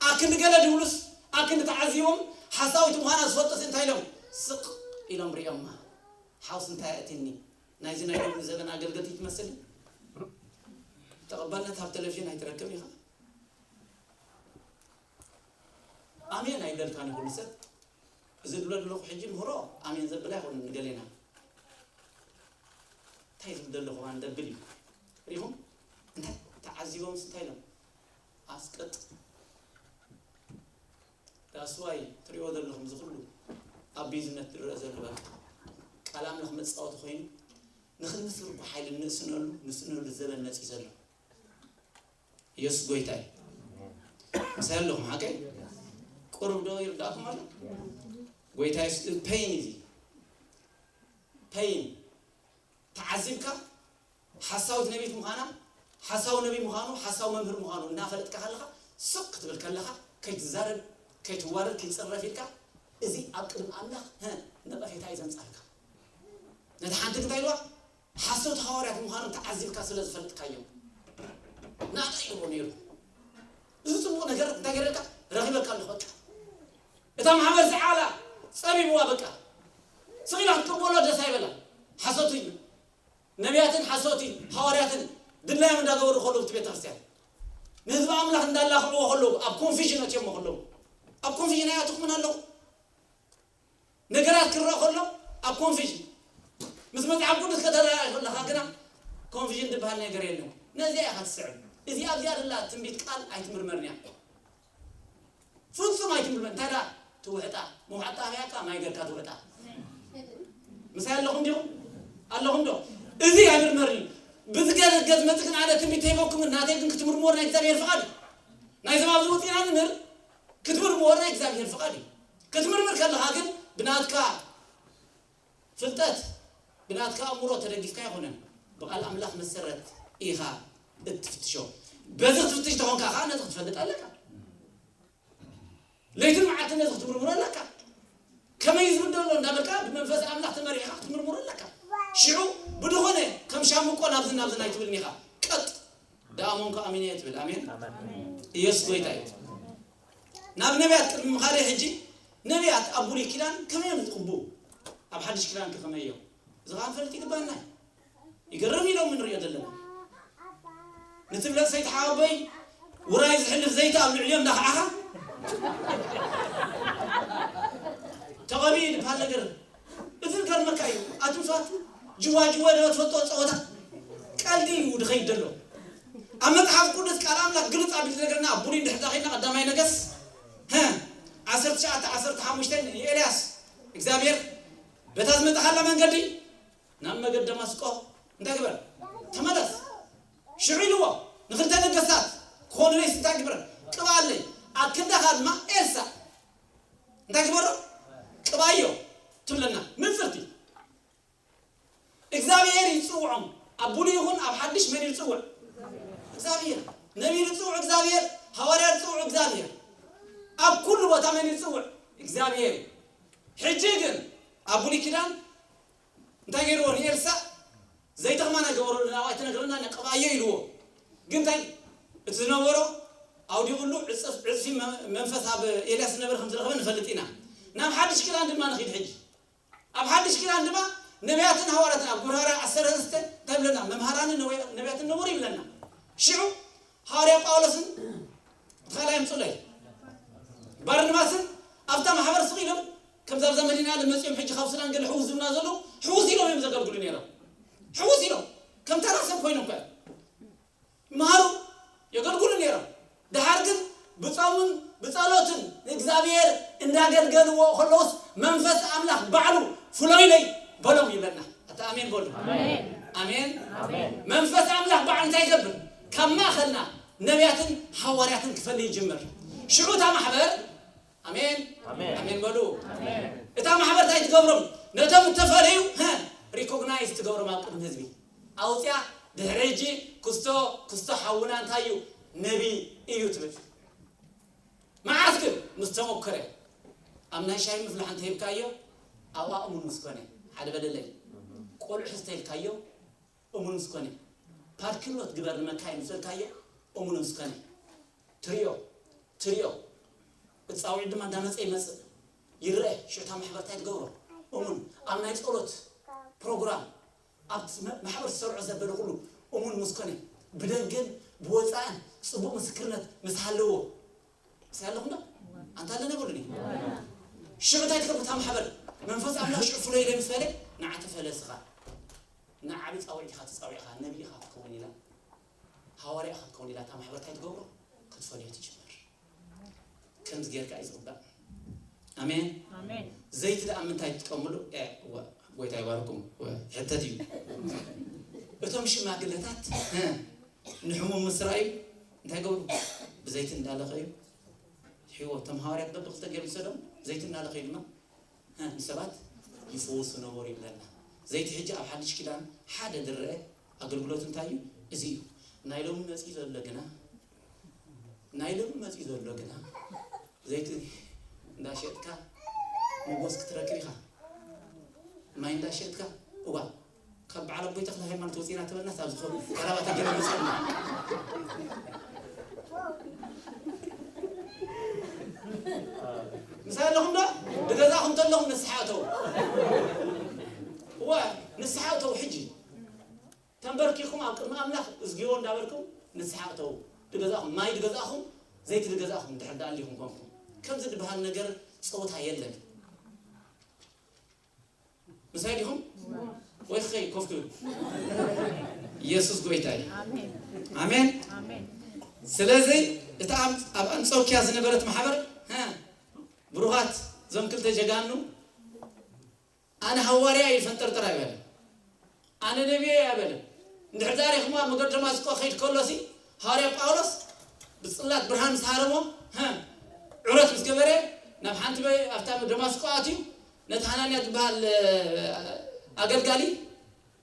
ኣክንዲ ገለ ድብሉስ ኣክንዲ ተዓዚቦም ሓሳዊት ምዃና ዝፈልጡስ እንታይ ኢሎም? ስቕ ኢሎም ሪኦማ። ሓውስ እንታይ ኣእትኒ? ናይዚ ናይ ሎሚ ዘበን ኣገልገልቲ ትመስል። ተቐባልነት ኣብ ቴሌቪዥን ኣይትረክብ ኢኻ። ኣሜን ኣይብለልካን ኩሉ ሰብ። እዚ ዝብሎ ዘለኹ ሕጂ ምህሮ ኣሜን ዘብል ኣይኮነን ንገሌና። እንታይ ዝብል ዘለኹ ኣን ደብል እዩ። ሪኹም? እንታይ ተዓዚቦምስ እንታይ ኢሎም? ኣስቀጥ። ዳስዋይ ትሪኦ ዘለኹም እዚ ኩሉ ኣብ ቢዝነት ዝረአ ዘሎ በቃ ቃል ኣምላኽ መጻወቲ ኮይኑ ንኽንምስል እኮ ሓይሊ ንስእነሉ፣ ንስእነሉ ዘበን መጺ ዘሎ። ኢየሱስ ጎይታ እዩ። ምሳይ ኣለኹም ሓቀይ? ቁሩብ ዶ ይርዳእኩም ኣሎ? ጎይታ ኢየሱስ ፔይን እዩ። ፔይን ተዓዚብካ ሓሳዊት ነቢት ምዃና፣ ሓሳዊ ነቢ ምዃኑ፣ ሓሳዊ መምህር ምዃኑ እናፈለጥካ ከለኻ ስቕ ክትብል ከለኻ ከይትዛረብ፣ ከይትዋረድ፣ ከይትጽረፍ ኢልካ እዚ ኣብ ቅድሚ ኣምላኽ፣ ሀ፣ ነቐፌታ እዩ ዘምጻልካ። ነቲ ሓንቲ እንታይ ኢልዋ? ሓሰውቲ ሃዋርያት ምዃኖም ተዓዚብካ ስለ ዝፈልጥካዮም። ናታ ኢልዎ ነይሩ። እዚ ጽቡቕ ነገር እንታይ ገረልካ? ረኺበልካ ኣለኹ በቃ። እታ ማሕበር ዝዓላ ጸቢብዋ በቃ። ስቕ ኢላ ክትቅበሎ ደስ ኣይበላ። ሓሰውቲ ነቢያትን ሓሰውቲ ሃዋርያትን ድላዮም እንዳገበሩ ከለዉ እቲ ቤተክርስትያን ንህዝቢ ኣምላኽ እንዳላኽዕዎ ከለዉ ኣብ ኮንፊዥን ኣትዮሞ ከለዉ ኣብ ኮንፊዥን ኣይኣትኹምን ኣለኹ። ነገራት ክረአ ከሎ ኣብ ኮንፊዥን ምስ መጽሓፍ ቅዱስ ከተረኣኢ ከለኻ ግና ኮንፊዥን ዝበሃል ነገር የለን። ነዚኣ ኢኻ ትስዕብ። እዚኣ ኣብዚኣ ዘላ ትንቢት ቃል ኣይትምርመርን እያ። ፍጹም ኣይትምርመር። እንታይ ደኣ ትውሕጣ? መውሓጥታ ኣበያካ ማይ ገርካ ትውሕጣ። ምሳይ ኣለኹም ዲኹም? ኣለኹም ዶ? እዚ ኣይምርመርን እዩ። ብዝገ-፣ ገዝ መጽእ ግን ኣነ ትንቢት ተይበኩም ግን ናተይ ግን ክትምርምዎ ናይ እግዚኣብሔር ፍቓድ እዩ። ናይ ዘማብ ዝወፅእና ንምህር ክትምርምዎ ናይ እግዚኣብሔር ፍቓድ እዩ። ክትምርምር ከለኻ ግን ብናትካ ፍልጠት ብናትካ ኣእምሮ ተደጊፍካ ኣይኮነን። ብቓል ኣምላኽ መሰረት ኢኻ እትፍትሾ። በዚ ክትፍትሽ ተኾንካ ኸዓ ነቲ ክትፈልጥ ኣለካ። ለይትን መዓልትን ነዚ ክትምርምሮ ኣለካ። ከመይ ዝብል ዘሎ እንዳበልካ ብመንፈስ ኣምላኽ ተመሪሕካ ክትምርምሮ ኣለካ። ሽዑ ብድኾነ ከም ሻምቆ ናብዚ ናብዚ ኣይትብልን ኢኻ። ቀጥ ደኣ መንኮ ኣሚነ እየ ትብል። ኣሜን። ኣሜን። ኢየሱስ ጎይታ እዩ። ናብ ነቢያት ቅድሚ ምኻደይ ሕጂ ነቢያት ኣብ ብሉይ ኪዳን ከመይ እዮም ዝቕብኡ? ኣብ ሓድሽ ኪዳን ከ ከመይ እዮም? እዚ ኸዓ ክንፈልጥ ይግባና እዩ። ይገርም ኢሎም ንሪኦ ዘለና። ንትብለጽ ሰይቲ ሓወቦይ ውራይ ዝሕልፍ ዘይቲ ኣብ ልዕሊኦም እንዳኸዓኻ ተቐቢኡ ዝበሃል ነገር እዚ ዝገርመካ እዩ። ኣቱም ሰባት ጅዋ ጅዋ ዶ ትፈልጦ ጸወታ ቀልዲ እዩ ድኸይድ ዘሎ። ኣብ መጽሓፍ ቅዱስ ቃል ኣምላኽ ግልጽ ኣቢሉ ዝነገረና ኣብ ብሉይ እንድሕር ዳኺድና ቀዳማይ ነገስ፣ ሀ፣ ዓሰርተ ትሽዓተ ዓሰርተ ሓሙሽተ ንኤልያስ እግዚኣብሔር በታ ዝመጽኻላ መንገዲ ናብ መገድ ደማስቆ እንታይ ግበር? ተመለስ። ሽዑ ኢልዎ ንኽልተ ነገስታት ክኾኑ ለይስ እንታይ ግበር? ቅብኣለይ። ኣብ ክንዳኻ ድማ ኤልሳዕ እንታይ ግበሮ? ቅባዮ ትብለና ንጽርቲ። እግዚኣብሔር ይጽውዖም። ኣብ ብሉይ ይኹን ኣብ ሓድሽ መን ይጽውዕ? እግዚኣብሔር። ነቢይ ይጽውዕ እግዚኣብሔር፣ ሃዋርያ ይጽውዕ እግዚኣብሔር። ኣብ ኩሉ ቦታ መን ይጽውዕ? እግዚኣብሔር እዩ። ሕጂ ግን ኣብ ብሉይ ኪዳን እንታይ ገይርዎ ንኤልሳዕ? ዘይቲ ከማን ኣይገበረሉን፣ ኣብኣ ኣይተነግረና፣ ነቀባዮ ኢልዎ። ግን እንታይ እቲ ዝነበሮ ኣውዲቑሉ ዕጽፍ-፣ ዕጽፊ መ-፣ መንፈስ ኣብ ኤልያስ ዝነበረ ከም ዝረኸበ ንፈልጥ ኢና። ናብ ሓድሽ ኪዳን ድማ ንኺድ ሕጂ። ኣብ ሓድሽ ኪዳን ድማ ነቢያትን ሃዋርያትን ኣብ ግብረ ሃዋርያት ዓሰርተ ሰለስተ እንታይ ይብለና? መምሃራንን ነወ-፣ ነቢያትን ነበሩ ይብለና። ሽዑ ሃዋርያ ጳውሎስን እቲ ካልኣይ ኣምጽኡለይ። ባርናባስን ኣብታ ማሕበር ስቕ ኢሎም፣ ከምዛ ኣብዛ መዲና ዓለም መጺኦም ሕጂ ካብ ሱዳን ገለ ሕውስ ዝብሉና ዘለዉ፣ ሕውስ ኢሎም እዮም ዘገልግሉ ነይሮም። ሕውስ ኢሎም፣ ከም ተራ ሰብ ኮይኖም እኮ እዮም። ይመሃሩ፣ የገልግሉ ነይሮም። ደሓር ግን ብጾምን ብጸሎትን ንእግዚኣብሔር ኣገልገልዎ ከለውስ መንፈስ ኣምላኽ ባዕሉ ፍሎይለይ በሎም ይብለና። ኣታ ኣሜን በሉ። ኣሜን። ኣሜን። መንፈስ ኣምላኽ ባዕሉ እንታይ ይገብር? ካብ ማእኸልና ነቢያትን ሃዋርያትን ክፈልይ ይጅምር። ሽዑ እታ ማሕበር ኣሜን። ኣሜን። ኣሜን በሉ። እታ ማሕበር እንታይ ትገብሮም? ነቶም እተፈለዩ፣ ሀ፣ ሪኮግናይዝ ትገብሮም ኣብ ቅድሚ ህዝቢ። ኣውፅያ ድሕሪ ሕጂ ክስቶ፣ ክስቶ ሓውና እንታይ እዩ? ነቢ እዩ ትብል። መዓስ ግን? ምስ ተሞከረ። ኣብ ናይ ሻሂ ምፍላሕ እንተሂብካዮ፣ ኣብኣ እሙን ምስ ኮነ። ሓደ በደለይ። ቆልዑ ሕዝተ ኢልካዮ፣ እሙን ምስ ኮነ። ፓርኪንሎት ግበር ንመካይን ምስ በልካዮ፣ እሙን ምስ ኮነ። ትሪኦ፣ ትሪኦ። እቲ ጻውዒት ድማ እንዳመጸ ይመጽእ። ይረአ፣ ሽዕታ ማሕበር እንታይ ትገብሮ? እሙን። ኣብ ናይ ጸሎት ፕሮግራም፣ ኣብ መ-፣ ማሕበር ዝሰርዖ ዘበለ ኩሉ እሙን ምስ ኮነ፣ ብደገን ብወጻእን ጽቡቕ ምስክርነት ምስ ሃለዎ። ምስ ኣለኹም ዶ? ኣንታ ኣለና በሉኒ። ሽዑ እንታይ ትገብር እታ ማሕበር? መንፈስ ኣምላኽ ሽዑ ፍለይ ኢለ ምስ በለ፣ ንዓ ተፈለስኻ። ንዓቢ ጻውዒት ኢኻ ተጻዊዕኻ፣ ነቢ ኢኻ ክትከውን ኢላ፣ ሃዋርያ ኢኻ ክትከውን ኢላ፣ እታ ማሕበር እንታይ ትገብሮ? ክትፈልዮ ትጅምር። ከምዚ ጌርካ እዩ ዝቕባእ። ኣሜን። ኣሜን። ዘይቲ ደኣ ምንታይ ትጥቀምሉ? እ፣ ወ-፣ ጎይታ ይባርኩም። ወ-፣ ሕተት እዩ። እቶም ሽማግለታት፣ እ፣ ንሕሙም ምስ ረኣዩ እንታይ ገብሩ? ብዘይቲ እንዳለኸዩ፣ ሒዎ፣ እቶም ሃዋርያት በብኽልተ ገይሩ ዝሰዶም፣ ብዘይቲ እንዳለኸዩ ድማ፣ እ፣ ንሰባት ይፍውሱ ነበሩ ይብለና። ዘይቲ ሕጂ ኣብ ሓድሽ ኪዳን ሓደ ዝረአ ኣገልግሎት እንታይ እዩ? እዚ እዩ። ናይ ሎሚ መጺኡ ዘሎ ግና፣ ናይ ሎሚ መጺኡ ዘሎ ግና፣ ዘይቲ እንዳሸጥካ መጎስ ክትረክብ ኢኻ። ማይ እንዳሸጥካ፣ እዋ፣ ካብ በዓል ኣቦይ ተኽለ ሃይማኖት ወፂና ተበልና፣ ካብ ዝኾኑ ቀረባ ተገለ መፅኡ። ምሳይ ኣለኹም ዶ? ብገዛኹም ተለኹም ንስሓ እተው። እዋ፣ ንስሓ እተው ሕጂ። ተንበርኪኹም ኣብ ቅድሚ ኣምላኽ እዝግዮ እንዳበልኩም ንስሓ እተው። ድገዛኹም፣ ማይ ድገዛኹም፣ ዘይቲ ድገዛኹም፣ ድሕር ደኣ ኣሊኹም ኮንኩም። ከምዚ ድበሃል ነገር ጸወታ የለን። ምሳይ ዲኹም? ወይ ኸይ ኮፍ ክብል። ኢየሱስ ጎይታ እዩ። ኣሜን። ኣሜን። ኣሜን። ስለዚ እታ ኣብ፣ ኣብ ኣንጾኪያ ዝነበረት ማሕበር፣ ሀ፣ ብሩኻት፣ እዞም ክልተ ጀጋኑ፣ ኣነ ሃዋርያ እየ ፈንጠርጠር ኣይበለን። ኣነ ነብየ እየ ኣይበለን። እንድሕር ዛሬ ክማ መገድ ደማስቆ ከይድ ከሎሲ ሃዋርያ ጳውሎስ ብጽላት ብርሃን ምስ ሃረሞ፣ ሀ፣ ዑረት ምስ ገበረ ናብ ሓንቲ በ-፣ ኣብታ ደማስቆ ኣትዩ ነቲ ሃናንያ ዝበሃል፣ እ፣ ኣገልጋሊ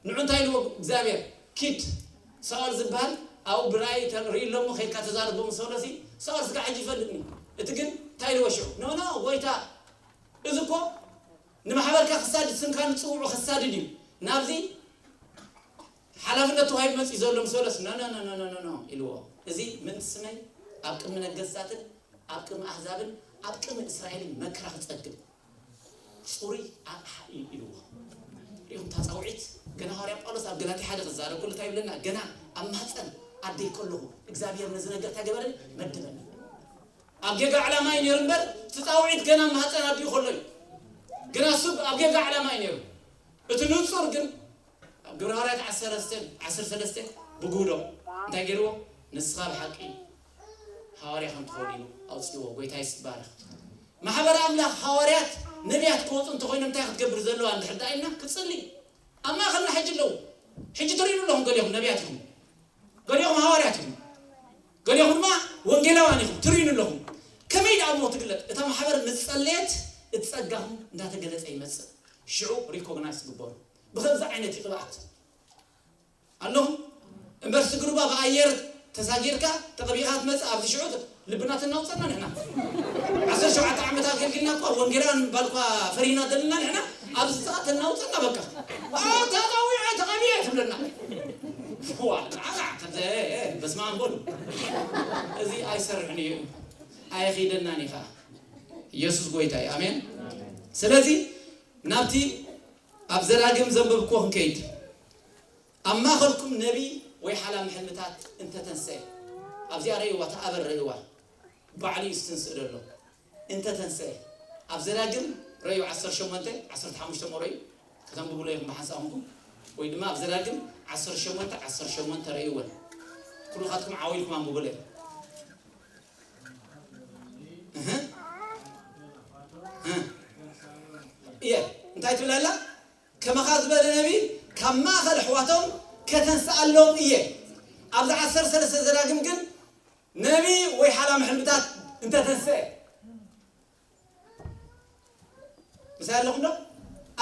ንዑ እንታይ ኢልዎ እግዚኣብሔር? ኪድ ሳኦል ዝበሃል ኣብኡ ብራእይ ተርኢ ኣለሞ ከይድካ ተዛረቦ ምስ በሎሲ ሳኦል ስጋ ሕጂ ይፈልጥኒ። እቲ ግን እንታይ ኢልዎ ሽዑ? ኖ፣ ኖ፣ ጎይታ፣ እዚ እኮ ንማሕበርካ ክሳድድ፣ ስምካ ንጽውዑ ክሳድድ እዩ። ናብዚ ሓላፍነት ተዋሂቡ መጺኡ ዘሎ ምስ በለስ፣ ኖ፣ ኖ፣ ኖ፣ ኖ፣ ኖ፣ ኖ፣ ኖ ኢልዎ። እዚ ምእንቲ ስመይ ኣብ ቅድሚ ነገስታትን ኣብ ቅድሚ ኣህዛብን ኣብ ቅድሚ እስራኤልን መከራ ክጸግብ ጽሩይ ኣቕሓ እዩ ኢልዎ። ሪኢኹም እታ ጻውዒት፣ ገና ሃዋርያ ጳውሎስ ኣብ ገላትያ ሓደ ክዛረብ ከሎ እንታይ ይብለና? ገና ኣብ ማህፀን ኣደይ ከለኹ እግዚኣብሔር ነዚ ነገር እንታይ ገበረኒ? መደበኒ። ኣብ ጌጋ ዕላማ እዩ ነይሩ እምበር፣ እቲ ጻውዒት ገና ኣብ ማህፀን ኣዲኡ ከሎ እዩ። ግና እሱ ኣብ ጌጋ ዕላማ እዩ ነይሩ። እቲ ንጹር ግን ኣብ ግብረ ሃዋርያት ዓሰርተ ሰለስተ፣ ዓሰርተ ሰለስተ ብግህዶ እንታይ ገይርዎ? ንስኻ ብሓቂ ሃዋርያ ከም ትኸውን ኢሉ ኣውጽእዎ። ጎይታ ይባረኽ። ማሕበር ኣምላኽ ሃዋርያት፣ ነቢያት ክወጹ እንተኾይኖም እንታይ ክትገብር ዘለዋ እንድሕር ደኣ ኢልና ክትጽሊ። ኣብ ማእኸልና ሕጂ ኣለዉ። ሕጂ ትርእዩ ኣለኹም፣ ገሊኹም ነቢያት ኢኹም፣ ገሊኹም ሃዋርያት ኢኹም፣ ገሊኹም ድማ ወንጌላውያን ኢኹም፣ ትርእዩኒ ኣለኹም። ከመይ ደኣ እሞ ትግለጥ? እታ ማሕበር ምስ ጸለየት፣ እቲ ጸጋኹም እንዳተገለጸ ይመጽእ። ሽዑ ሪኮግናይዝ ትግበሩ። ብኸምዚ ዓይነት እዩ ቅብኣት ኣለኹም። እምበር ስግርባ ብኣየር ተሳጊርካ ተቐቢእካ ትመጽእ፣ ኣብዚ ሽዑ ልብና ተናውጸና ንሕና። ዓሰርተ ሸውዓተ ዓመት ኣገልጊልና እኳ ወንጌላውያን ምባል እኳ ፈሪህና ዘለና ንሕና፣ ኣብዚ ሰዓት ተናውጸና በቃ። ኣ፣ ተጸዊዐ ተቐቢአ ትብለና። ዋ፣ ንዓና ከምዚ፣ እ፣ እ፣ በስመ ኣብ በሉ። እዚ ኣይሰርሕን እዩ። ኣየኺደናን እዩ ኸዓ። ኢየሱስ ጎይታ እዩ። ኣሜን። ስለዚ ናብቲ ኣብ ዘዳግም ዘንበብክዎ ክንከይድ። ኣብ ማእኸልኩም ነቢይ ወይ ሓላሚ ሕልምታት እንተተንሰአ፣ ኣብዚኣ ረእይዋ፣ እታ ኣበር ረእይዋ፣ ባዕሉ እዩ ዝትንስእ ዘሎ። እንተተንሰአ፣ ኣብ ዘዳግም ረእዩ ዓሰርተ ሸሞንተ፣ ዓሰርተ ሓሙሽተ እሞ ረእዩ፣ ከተንብብሎ ኢኹም ብሓንሳብ ኮንኩም፣ ወይ ድማ ኣብ ዘዳግም ዓሰርተ ሸሞንተ፣ ዓሰርተ ሸሞንተ ረእይወን። ኩልኻትኩም ዓው ኢልኩም ኣንብብሎ ኢኹም። እህ። እንታይ ትብል ኣላ? ከማኻ ዝበለ ነቢ ካብ ማእኸል ኣሕዋቶም ከተንስኣሎም እየ። ኣብዚ ዓሰርተ ሰለስተ ዘዳግም ግን ነቢ ወይ ሓላም ሕልምታት እንተተንስአ፣ ምሳይ ኣለኹም ዶ?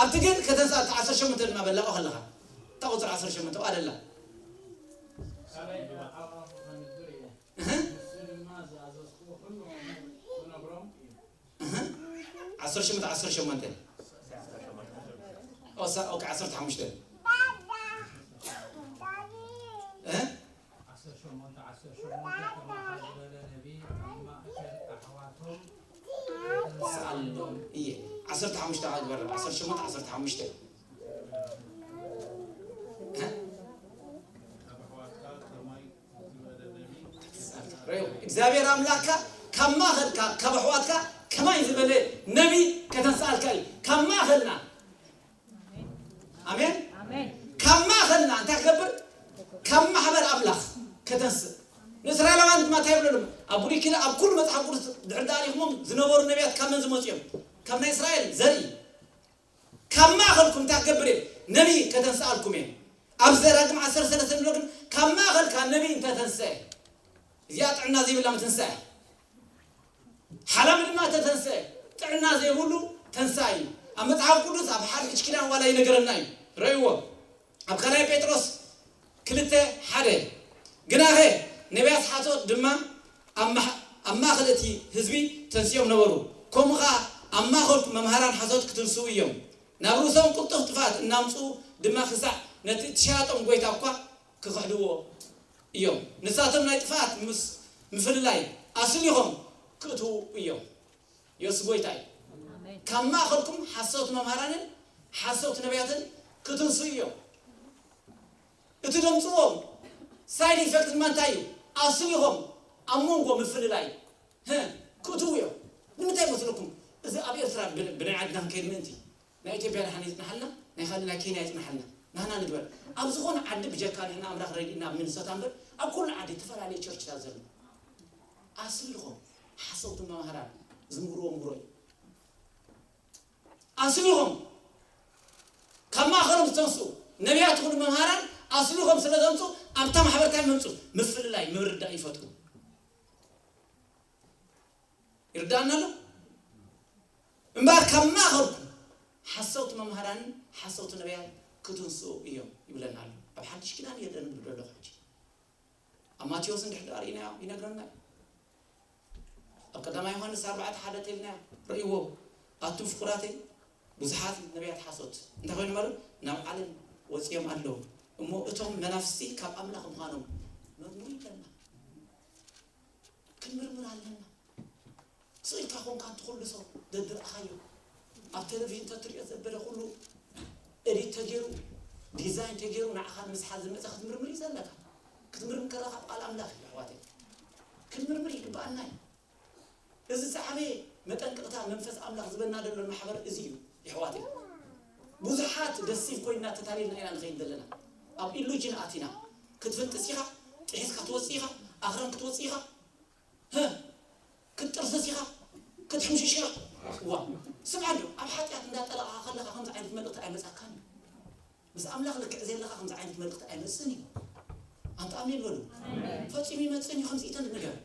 ኣብቲ ግን ከተንስኣ፣ ኣብቲ ዓሰርተ ሸሞንተ ድማ በላቆ ከለኻ፣ እታ ቁፅሪ ዓሰርተ ሸሞንተ ኣብኣ ደላ። እህ? እህ? ዓሰርተ ሸሞንተ፣ ዓሰርተ ሸሞንተ። ኦሳ፣ ኦኬ፣ ዓሰርተ ሓሙሽተ። እህ? ዓሰርተ ሸሞንተ፣ ዓሰርተ ሸሞንተ፣ ከማኻ ዝበለ ነቢ ኣብ ማእከል ኣሕዋቶም ሰኣሎም እየ። ዓሰርተ ሓሙሽተ ግበር፣ ዓሰርተ ሸሞንተ፣ ዓሰርተ ሓሙሽተ። እህ? ካብ ኣሕዋትካ ከማይ ዝበለ ነቢ ርእዩ። እግዚኣብሔር ኣምላኽካ ካብ ማእኸልካ፣ ካብ ኣሕዋትካ ከማይ ዝበለ ነቢ ከተንስኣልካ እዩ። ካብ ማእኸልና። ኣሜን። ኣሜን። ካብ ማእኸልና እንታይ ክገብር? ካብ ማሕበር ኣምላኽ ከተንስእ። ንእስራኤላውያን ድማ እንታይ ይብለሎም? ኣብ ብሉይ ኪዳን፣ ኣብ ኩሉ መጽሓፍ ቅዱስ ድሕሪ ደኣ ሪኽሞም ዝነበሩ ነቢያት ካብ መን ዝመጹ እዮም? ካብ ናይ እስራኤል ዘርኢ። ካብ ማእኸልኩም እንታይ ክገብር እየ? ነቢ ከተንስኣልኩም እየ። ኣብ ዘዳግም ዓሰርተ ሰለስተ ንብሎ ግን ካብ ማእኸልካ ነቢ እንተተንስአ፣ እዚኣ ጥዕና ዘይብላ ምትንሳእ እያ። ሓላም ድማ ተተንስአ፣ ጥዕና ዘይብሉ ተንሳእ እዩ። ኣብ መጽሓፍ ቅዱስ ኣብ ሓድሽ ኪዳን ዋላ ይነገረና እዩ። ረእይዎ። ኣብ ካልኣይ ጴጥሮስ ክልተ ሓደ፣ ግናኸ ነቢያት ሓሶት ድማ ኣብ ማሕ-፣ ኣብ ማእኸል እቲ ህዝቢ ተንሲኦም ነበሩ። ከምኡ ኸኣ ኣብ ማእኸልኩም መምሃራን ሓሶት ክትንስኡ እዮም። ናብ ርእሶም ቅልጡፍ ጥፍኣት እናምጽኡ ድማ ክሳዕ ነቲ እትሸያጦም ጐይታ እኳ ክኽሕድዎ እዮም። ንሳቶም ናይ ጥፍኣት ምስ ምፍልላይ ኣስሊኾም ክእትዉ እዮም። የሱስ ጐይታ እዩ። ኣሜን። ካብ ማእኸልኩም ሓሰውቲ መምሃራንን ሓሰውቲ ነቢያትን ክትንስኡ እዮም። እቲ ደምጽዎም ሳይድ ኢፌክት ድማ እንታይ እዩ? ኣስሊኾም ኣብ መንጎ ምፍልላይ፣ ህ፣ ክእትዉ እዮም። ንምንታይ መስለኩም? እዚ ኣብ ኤርትራ ብ-፣ ብናይ ዓድና ክንከይድ ምእንቲ፣ ናይ ኢትዮጵያ ደሓን ይጽንሓልና፣ ናይ ካልእ ናይ ኬንያ ይጽንሓልና፣ ናህና ንግበር። ኣብ ዝኾነ ዓዲ ብጀካ ንሕና ኣምላኽ ረድእና ኣብ ሚኒሶታ እምበር፣ ኣብ ኩሉ ዓዲ ዝተፈላለየ ቸርችታት ዘሎ። ኣስሊኾም ሓሰውቲ መማህራን ዝምህርዎ ምህሮ እዩ። ኣስሊኾም ካብ ማእኸሎም ዝተንስኡ ነቢያት ይኹኑ መምሃራን ኣስሊኾም ስለ ዘምፁ ኣብታ ማሕበርታ ይመምፁ ምፍልላይ ምርዳእ ይፈጥሩ። ይርዳእና ኣሎ? እምበኣር ካብ ማእኸልኩም ሓሰውቲ መምሃራንን ሓሰውቲ ነቢያት ክትንስኡ እዮም ይብለና ኣሎ። ኣብ ሓድሽ ኪዳን እየ ደንብብ ደለኹ ሕጂ። ኣብ ማቴዎስ እንድሕር ርኢናዮ ይነግረና እዩ። ኣብ ቀዳማይ ዮሃንስ ኣርባዕተ ሓደ ተይልና ርእይዎ፣ ኣቱም ፍቑራተይ፣ ብዙሓት ነቢያት ሓሶት እንታይ ኮይኖም ኣለዉ? ናብ ዓለም ወፂኦም ኣለዉ። እሞ እቶም መናፍስቲ ካብ ኣምላኽ ምዃኖም መርምሩ ይብለና። ክንምርምር ኣለና። ስቕ ኢልካ ኮንካ እንተ ኩሉ ሰብ ደድረእኻዮ ኣብ ቴሌቪዥን ተትሪኦ ዘበለ ኩሉ ኤዲት ተገይሩ፣ ዲዛይን ተገይሩ ንዓኻ ንምስሓት ዝመፀ ክትምርምር እዩ ዘለካ። ክትምርምር ከለኻ ቃል ኣምላኽ እዩ ኣሕዋተይ። ክንምርምር ይግብኣና እዩ። እዚ ዝዓበየ መጠንቀቕታ መንፈስ ኣምላኽ ዝበና ዘሎ ማሕበር እዚ እዩ የሕዋተይ። ብዙሓት ደሲቭ ኮይና ተታሊልና ኢና ንኸይድ ዘለና። ኣብ ኢሉጅን ኣቲና ክትፍንጥስ ኢኻ፣ ጥሒስካ ትወፅእ ኢኻ፣ ኣኽራን ክትወፅእ ኢኻ። ህ፣ ክትጥርሰስ ኢኻ፣ ክትሕምሽሽ ኢኻ። ዋ፣ ስምዓ እንዶ፣ ኣብ ሓጢኣት እንዳጠለቕኻ ከለኻ ከምዚ ዓይነት መልእኽቲ ኣይመጻካን እዩ። ምስ ኣምላኽ ልክዕ ዘለኻ ከምዚ ዓይነት መልእኽቲ ኣይመጽእን እዩ። ኣንተ ኣሜን በሉ። ፈጺሙ ይመጽእን እዩ ከምዚ ኢተን ንገር።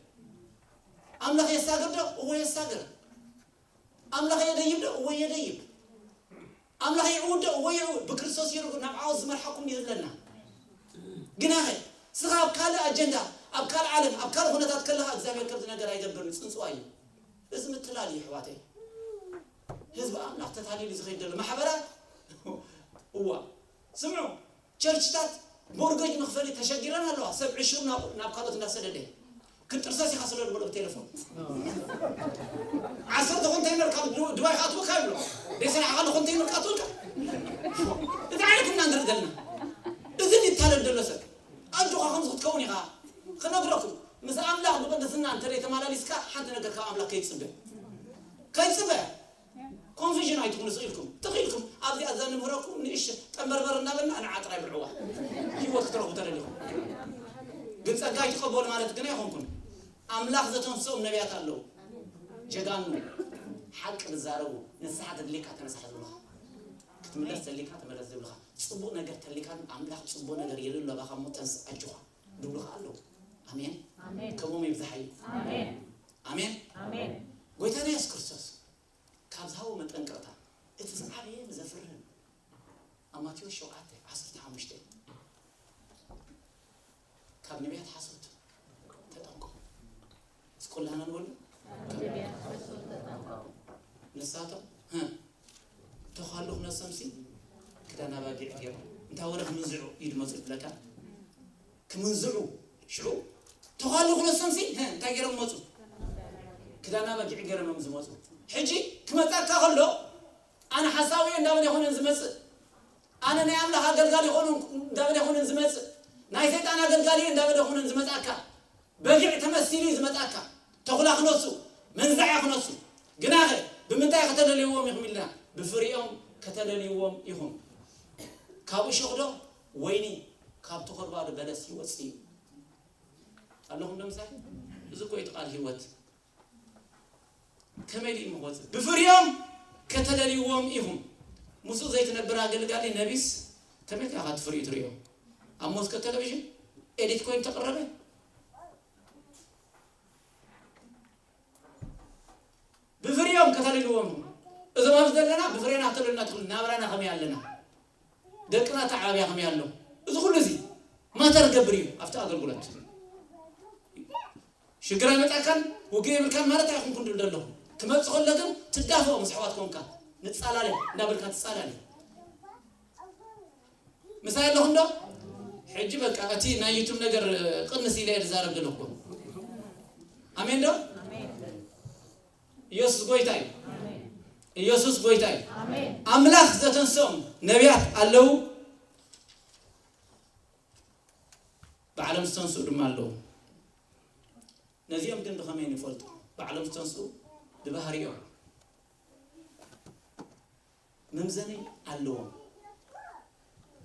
ኣምላኽ የሳግር ዶ? እወ የሳግር። ኣምላኽ የደይብ ዶ? እወ የደይብ። ኣምላኽ ይዕውድ ዶ? እወ ይዕውድ። ብክርስቶስ ይርጉ ናብ ዓወት ዝመርሓኩም እዩ ዝብለና። ግናኸ ስኻ ኣብ ካልእ ኣጀንዳ፣ ኣብ ካልእ ዓለም፣ ኣብ ካልእ ኩነታት ከለኻ እግዚኣብሔር ከምዚ ነገር ኣይገብርን፣ ጽንጽዋ እዩ። እዚ ምትላል እዩ ኣሕዋተይ። ህዝቢ ኣምላኽ ተታሊሉ ዝኸይድ ዘሎ ማሕበራት እዋ ስምዑ። ቸርችታት ሞርገጅ መኽፈሊ ተሸጊረን ኣለዋ። ሰብ ዕሹር ናብ፣ ናብ ካልኦት እንዳሰደደ ክትጥርሰስ ኢኻ ስለ ዝበሎ ብቴሌፎን ዓሰርተ ኮንቴይነር ካብ ዱ-፣ ዱባይ ክኣትወካ ይብሎ። ደይ ሰላሕ ካለ ኮንቴይነር ክኣትወካ። እዚ ዓይነት ኢና ንርኢ ዘለና። እዚ ይታለል ዘሎ ሰብ ኣጆኻ ከምዚ ክትከውን ኢኻ ክነግረኩም። ምስ ኣምላኽ ብቅድስና እንተ ተማላሊስካ ሓንቲ ነገር ካብ ኣምላኽ ከይትጽበ። ከይትጽበ። ኮንፊዥን ኣይትኹኑ ስቕ ኢልኩም። ትኽ ኢልኩም። ኣብዚ ኣዛ ንምህረኩም ንእሽ ጠንበርበር እናበልና ንዓ ጥራይ ብልዕዋ። ህይወት ክትረኽቡ ተደሊኹም። ግን ጸጋ ኣይትቐበሉ ማለት ግን ኣይኾንኩን። ኣምላኽ ዘተንስኦም ነቢያት ኣለዉ። ጀጋኑ፣ ሓቂ ዝዛረቡ፣ ንስሓ ተድልየካ ተነሳሕ ዝብሉኻ። ምለስ ተሊካ ተመለስ ዝብልኻ፣ ጽቡቕ ነገር ተሊካ ኣምላኽ ጽቡቕ ነገር የልሎ ባኻ እሞ ተንስ ኣጆኻ ድብሉኻ ኣለዉ። ኣሜን። ኣሜን። ከምኦም ይብዝሓ እዩ። ኣሜን። ኣሜን። ኣሜን። ጎይታና የሱስ ክርስቶስ ካብ ዝሃቦ መጠንቀቕታ እቲ ዝዓበየ ዘፍርህን ኣብ ማቴዎስ ሸውዓተ ዓሰርተ ሓሙሽተ ካብ ነቢያት ሓሶት ተጠንቀቑ። እስኪ ኩላህና ንበሉ። ንሳቶም ህ ተዃሉ ክነሶምሲ ክዳን ኣባጊዕ ገይሮም እንታይ ወረ ክምንዝዑ እዩ ድመፁ ይብለካ። ክምንዝዑ ሽዑ ተዃሉ ክነሶምሲ ህ እንታይ ገይሮም መፁ? ክዳን ኣባጊዕ ገይሮም እዮም ዝመፁ። ሕጂ ክመፃካ ከሎ ኣነ ሓሳዊ እየ እንዳበለ ይኾነን ዝመፅእ ኣነ ናይ ኣምላኽ ኣገልጋሊ ይኾኑ እንዳበለ ይኾነን ዝመፅእ ናይ ሰይጣን ኣገልጋሊ እየ እንዳበለ ይኾነን ዝመፅኣካ በጊዕ ተመሲሉ እዩ ዝመፅኣካ ተኹላ ክነሱ መንዛዕ ክነሱ ግናኸ ብምንታይ ከተለልይዎም ኢኹም ኢልና ብፍሪኦም ከተለልይዎም ኢኹም ካብ እሾኽ ዶ ወይኒ ካብ ተኾርባዶ በለስ ይወፅእ እዩ ኣለኹም ዶ ምሳይ እዚ እኮ እዩ እቲ ቃል ህይወት ከመይ ድዩ መኾፅ ብፍሪኦም ከተለልይዎም ኢኹም ምስኡ ዘይትነብር ኣገልጋሊ ነቢስ ከመይ ከኣ ትፍሪኡ ትርእዮ ኣብ ሞስኮ ቴሌቪዥን ኤዲት ኮይኑ ተቕረበ ብፍሪኦም ከተለልይዎም ኢኹም እዞም ኣብዚ ዘለና ብፍሬና ከተለሉና ትኽእሉ ናብራና ከመይ ኣለና ደቅና ተዓብያ ከመይ ኣሎ እዚ ኩሉ እዚ ማተር ገብር እዩ ኣብቲ ኣገልግሎት ሽግር ኣይመጣካን ውግእ የብልካን ማለት ኣይኹንኩን ድብል ዘለኹ ክመፅ ከሎ ግን ትዳፈኦ ምስ ኣሕዋት ኮንካ ንፃላለ እንዳበልካ ትፃላለ ምሳይ ኣለኹም ዶ ሕጂ በቃ እቲ ናይ ዩቱብ ነገር ቅንስ ኢለ እየ ዝዛረብ ዘለኹ ኣሜን ዶ ኢየሱስ ጎይታ እዩ ኢየሱስ ጎይታ እዩ ኣምላኽ ዘተንስኦም ነቢያት ኣለዉ ባዕሎም ዝተንስኡ ድማ ኣለዉ ነዚኦም ግን ብኸመይ ንፈልጦ ባዕሎም ዝተንስኡ ብባህሪኦም መምዘኒ ኣለዎም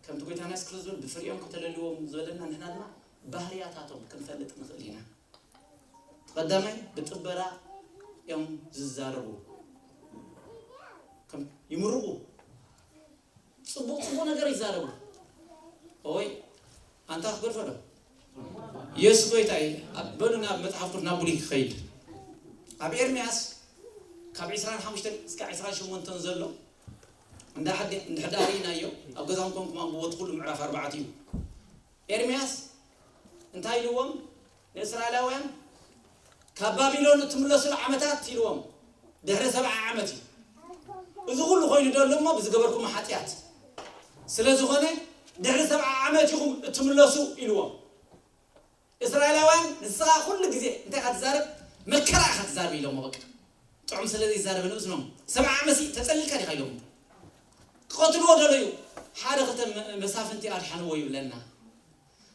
ከምቲ ጎይታና የሱስ ክርስቶስ ብፍሪኦም ከተለልዎም ዝበለና ንሕና ድማ ባህርያታቶም ክንፈልጥ ንኽእል ኢና ቀዳማይ ብጥበራ እዮም ዝዛረቡ ይምርቑ ፅቡቕ ፅቡቕ ነገር ይዛረቡ ወይ ኣንታ ክገድፎ ዶ የሱስ ጎይታ እዩ በሉ ናብ መፅሓፍ ቅዱስ ናብ ብሉይ ክኸይድ ኣብ ኤርምያስ ካብ ዕስራን ሓሙሽተን እስካብ ዕስራን ሸሞንተን ዘሎ እንድሕዳ ርኢናዮ ኣብ ገዛም ኮንኩም ኣንብቦ እቲ ኩሉ ምዕራፍ ኣርባዕተ እዩ ኤርምያስ እንታይ ኢልዎም ንእስራኤላውያን ካብ ባቢሎን እትምለሱሉ ዓመታት ኢልዎም ድሕሪ ሰብዓ ዓመት እዩ እዚ ኩሉ ኮይኑ ደሎ እሞ ብዝገበርኩም ሓጢኣት ስለ ዝኾነ ድሕሪ ሰብዓ ዓመት ኢኹም እትምለሱ ኢልዎም እስራኤላውያን ንስኻ ኩሉ ግዜ እንታይ ኢኻ ትዛረብ መከራ ኢኻ ትዛረብ ኢሎሞ በቃ ጥዑም ስለ ዘይዛረበ ንእዝኖም ሰብዓ ዓመት ተጸሊልካ ዲኻ ኢሎሞ ክቐትልዎ ደለዩ ሓደ ክልተ መሳፍንቲ ኣድሓንዎ ይብለና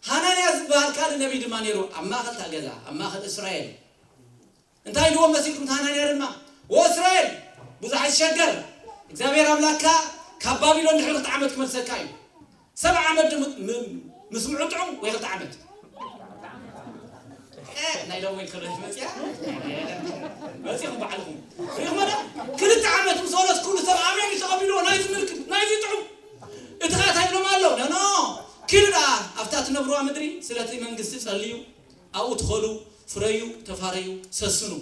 ሃናንያ ዝበሃል ካልእ ነቢይ ድማ ነይሩ ኣብ ማእኸል እታ ገዛ ኣብ ማእኸል እስራኤል እንታይ ኢልዎም መሲልኩም እቲ ሃናንያ ድማ ወእስራኤል ብዙሕ ኣይትሸገር እግዚኣብሔር ኣምላክካ ካብ ባቢሎን ድሕሪ ክልተ ዓመት ክመልሰካ እዩ ሰብ ዓመት ምስምዑ ጥዑም ወይ ክልተ ዓመት ናይ ሎም ወይ ክልተ መፅያ መፅኹም ባዕልኹም ሪኹም ዶ ክልተ ዓመት ምስ ወለስ ኩሉ ሰብ ኣሜን ተቐቢልዎ ናይዚ ምልክት ናይዚ ጥዑም እቲ ኸዓ እንታይ ኢሎም ኣሎ ነኖ ኪዱ ደኣ ኣብታ ትነብርዋ ምድሪ ስለቲ መንግስቲ ጸልዩ ኣብኡ ትኸሉ ፍረዩ ተፋረዩ ሰስኑ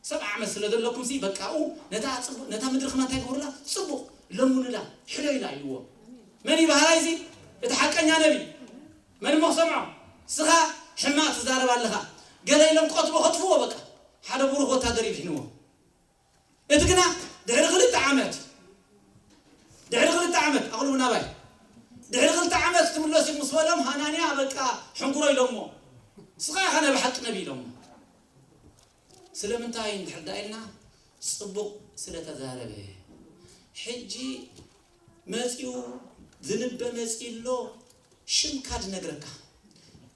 ሰብዓ ዓመት ስለ ዘለኩም ሲ በቃ ኣብኡ ነታ ጽቡቕ ነታ ምድሪ ከማ እንታይ ግበሩላ ጽቡቕ ለምኑላ ሕለዩላ ኢልዎ መን ይበሃላይ እዚ እቲ ሓቀኛ ነቢ መን እሞ ክሰምዖ ስኻ ሕማቕ ትዛረብ ኣለኻ ገለ ኢሎም ክቐትሎ ከጥፍዎ በቃ ሓደ ብሩኽ ወታደር ይድሕንዎ እቲ ግና ድሕሪ ክልተ ዓመት ድሕሪ ክልተ ዓመት ኣቕልቡ ናባይ ድሕሪ ክልተ ዓመት ትምለስ ምስ በሎም ሃናንያ በቃ ሕንኩሮ ኢሎሞ ስኻ ኢኻ ናይ ብሓቂ ነቢ ኢሎሞ ስለምንታይ እንድሕር ዳ ኢልና ጽቡቕ ስለ ተዛረበ ሕጂ መጺኡ ዝንበ መጺ ኣሎ ሽምካ ድነግረካ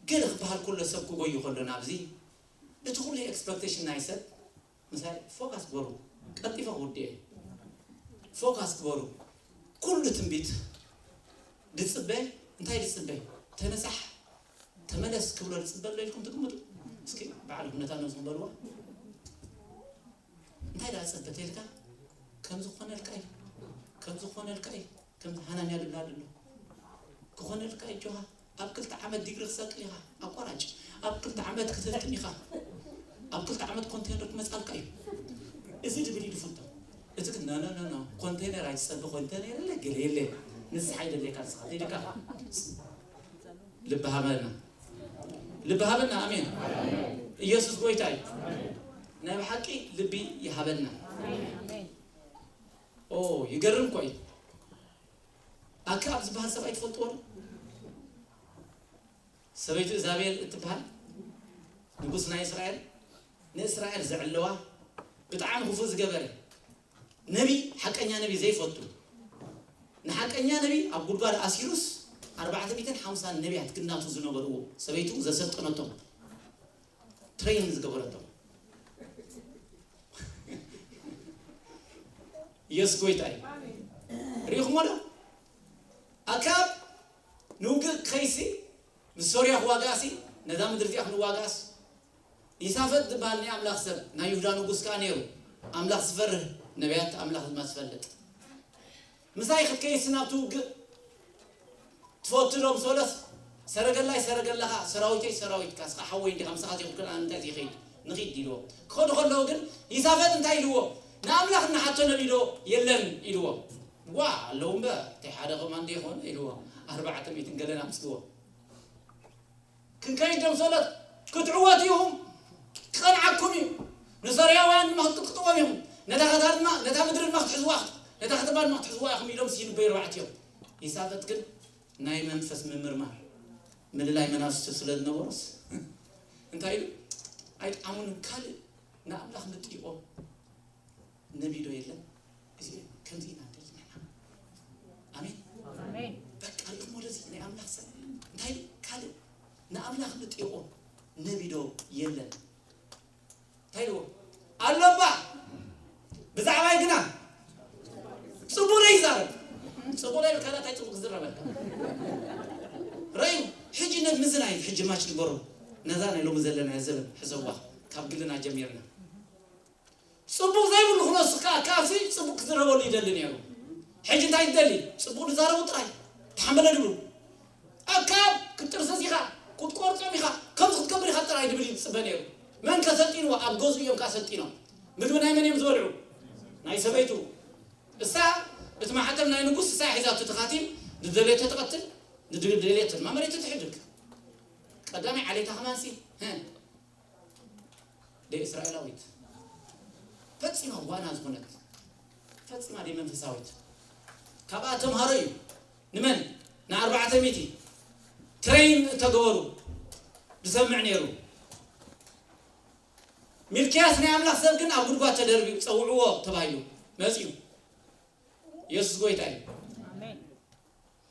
ገለ ክበሃል ከሎ ሰብ ክጎዩ ከሎ ናብዚ እቲ ኩሉ ኤክስፐክቴሽን ናይ ሰብ ምሳይ ፎካስ ግበሩ ቀልጢፈ ክውድእ እየ ፎካስ ግበሩ ኩሉ ትንቢት ድፅበ እንታይ ድፅበ ተነሳሕ ተመለስ ክብሎ ድፅበ ኣሎ ኢልኩም ትግምቱ እስኪ በዓል ኩነታ ነብስኩም በልዋ እንታይ ዳ ፅበ ተልካ ከም ዝኾነልካ እዩ ከም ዝኾነልካ እዩ ከምዚ ሃናንያ ድብላ ድሎ ክኾነልካ እጆኻ። ኣብ ክልተ ዓመት ዲግሪ ክሰቅል ኢኻ ኣቋራጭ። ኣብ ክልተ ዓመት ክትህልትም ኢኻ። ኣብ ክልተ ዓመት ኮንቴነር ክመጻልካ እዩ። እዚ ድብል እዩ ዝፍቶ። እቲ ግን ኖ ኖ ኖ ኖ፣ ኮንቴነር ኣይትጸቢ፣ ኮንቴነር የለ ገለ የለ። ንስሓ ይደለካ ንስኻ ዘይደካ። ልቢ ሃበና። ልቢ ሃበና። ኣሜን። ኢየሱስ ጎይታ እዩ። ናይ ብሓቂ ልቢ ይሃበና። ኦ፣ ይገርም እኮ እዩ። ኣክኣብ ዝበሃል ሰብኣይ ትፈልጥዎ ዶ? ሰበይቱ እዛቤል እትበሃል ንጉስ ናይ እስራኤል፣ ንእስራኤል ዘዕለዋ፣ ብጣዕሚ ክፉእ ዝገበረ፣ ነቢ፣ ሓቀኛ ነቢ ዘይፈቱ፣ ንሓቀኛ ነቢ ኣብ ጉድጓድ ኣሲሩስ፣ ኣርባዕተ ሚእትን ሓምሳን ነቢያት ክናቱ ዝነበርዎ ሰበይቱ ዘሰልጠነቶም፣ ትሬን ዝገበረቶም። ኢየሱስ ጎይታ እዩ። ርኢኹሞ ዶ? ኣክኣብ ንውግእ ከይሲ፣ ምስ ሶርያ ክዋጋእሲ፣ ነዛ ምድሪ እዚኣ ክንዋጋእስ፣ ኢሳፈጥ ዝበሃል ናይ ኣምላኽ ሰብ፣ ናይ ይሁዳ ንጉስ ከኣ ነይሩ። ኣምላኽ ዝፈርህ፣ ነቢያት ኣምላኽ ድማ ዝፈልጥ። ምሳይ ክትከይሲ ናብቲ ውግእ ትፈቱ ዶ? ምስ በሎስ፣ ሰረገላይ ሰረገላኻ፣ ሰራዊተይ ሰራዊትካ፣ እስኻ ሓወይ እንዲኻ፣ ምሳኻ ዘይኮንኩ ኣነ እንታይ ዝኸይድ? ንኺድ ኢልዎ። ክኸዱ ከለዉ ግን፣ ኢሳፈጥ እንታይ ኢልዎ? ንኣምላኽ እንሓቶ ነቢ ዶ የለን ኢልዎ። ዋ፣ ኣለዉ እምበር፣ እንታይ ሓደ ኮማንዶ ይኾን ኢልዎ። ኣርባዕተ ሚእትን ገለን ኣምጽእዎ። ክንከይድ ዶ ምስ በሎስ፣ ክትዕወቱ ኢኹም፣ ክቐንዓኩም እዩ። ንሶርያውያን ድማ ክትቅጥቅጥዎም ኢኹም። ነታ ከተማ ድማ፣ ነታ ምድሪ ድማ ክትሕዝዋ፣ ነታ ከተማ ድማ ክትሕዝዋ ኢኹም ኢሎም ሲንበዩ ኣርባዕቲኦም። ኢሳፈጥ ግን ናይ መንፈስ ምምርማር፣ ምልላይ መናፍስቲ ስለ ዝነበሮስ፣ እንታይ ኢሉ? ኣይጠዓሙንን። ካልእ ንኣምላኽ ምጥይቖ ነቢ ዶ የለን? እዚ ከምዚ ኢና ንደሊ ንሕና። ኣሜን። ኣሜን። በቃ ርኢኹሞ ዶ እዚ ናይ ኣምላኽ ሰብ? እንታይ ኢሉ? ካልእ ንኣምላኽ ምጥይቖ ነቢ ዶ የለን? እንታይ ኢልዎ? ኣሎ እባ። ብዛዕባይ ግና ጽቡቕ ዘይዛረብ። ጽቡቕ ዘይብልካ እንታይ ጽቡቕ ክዝረበልካ? ረዩ፣ ሕጂ ነ-፣ ምዝናይ ሕጂ ማች ንገሩ። ነዛ ናይ ሎሚ ዘለና ዘበን ሕሰብዋ። ካብ ግልና ጀሚርና። ጽቡቕ ዘይብሉ ክነሱ ከኣ ካብዚ ጽቡቕ ክዝረበሉ ይደሊ ነይሩ። ሕጂ እንታይ ትደሊ? ጽቡቕ ዝዛረቡ ጥራይ። ተሓመለ ድብሉ። ኣክኣብ ክትጥርሰስ ኢኻ፣ ክትቆርጾም ኢኻ፣ ከምዚ ክትገብር ኢኻ ጥራይ ድብል እዩ ዝጽበ ነይሩ። መን ከ ሰልጢንዎ? ኣብ ገዝኡ እዮም ከኣ ሰልጢኖም። ምግቢ ናይ መን እዮም ዝበልዑ? ናይ ሰበይቱ። እሳ እቲ ማሕተም ናይ ንጉስ እሳ ሒዛቶ፣ እቲ ካቲም ንደልየቶ ትቐትል፣ ንደልየቶ ድማ መሬቱ ትሕድግ። ቀዳማይ ዓሌታ ከማንሲ፣ ህ፣ ደይ እስራኤላዊት። ፈጺማ ጓና ዝኾነት፣ ፈጺማ ደይ መንፈሳዊት። ካብኣ ተምሃሮ እዩ። ንመን? ንኣርባዕተ ሚእቲ ትሬን እተገበሩ ዝሰምዕ ነይሩ። ሚልክያስ ናይ ኣምላኽ ሰብ ግን ኣብ ጉድጓድ ተደርቢዩ፣ "ጸውዕዎ" ተባሂሉ መጺኡ። ኢየሱስ ጎይታ እዩ። ኣሜን።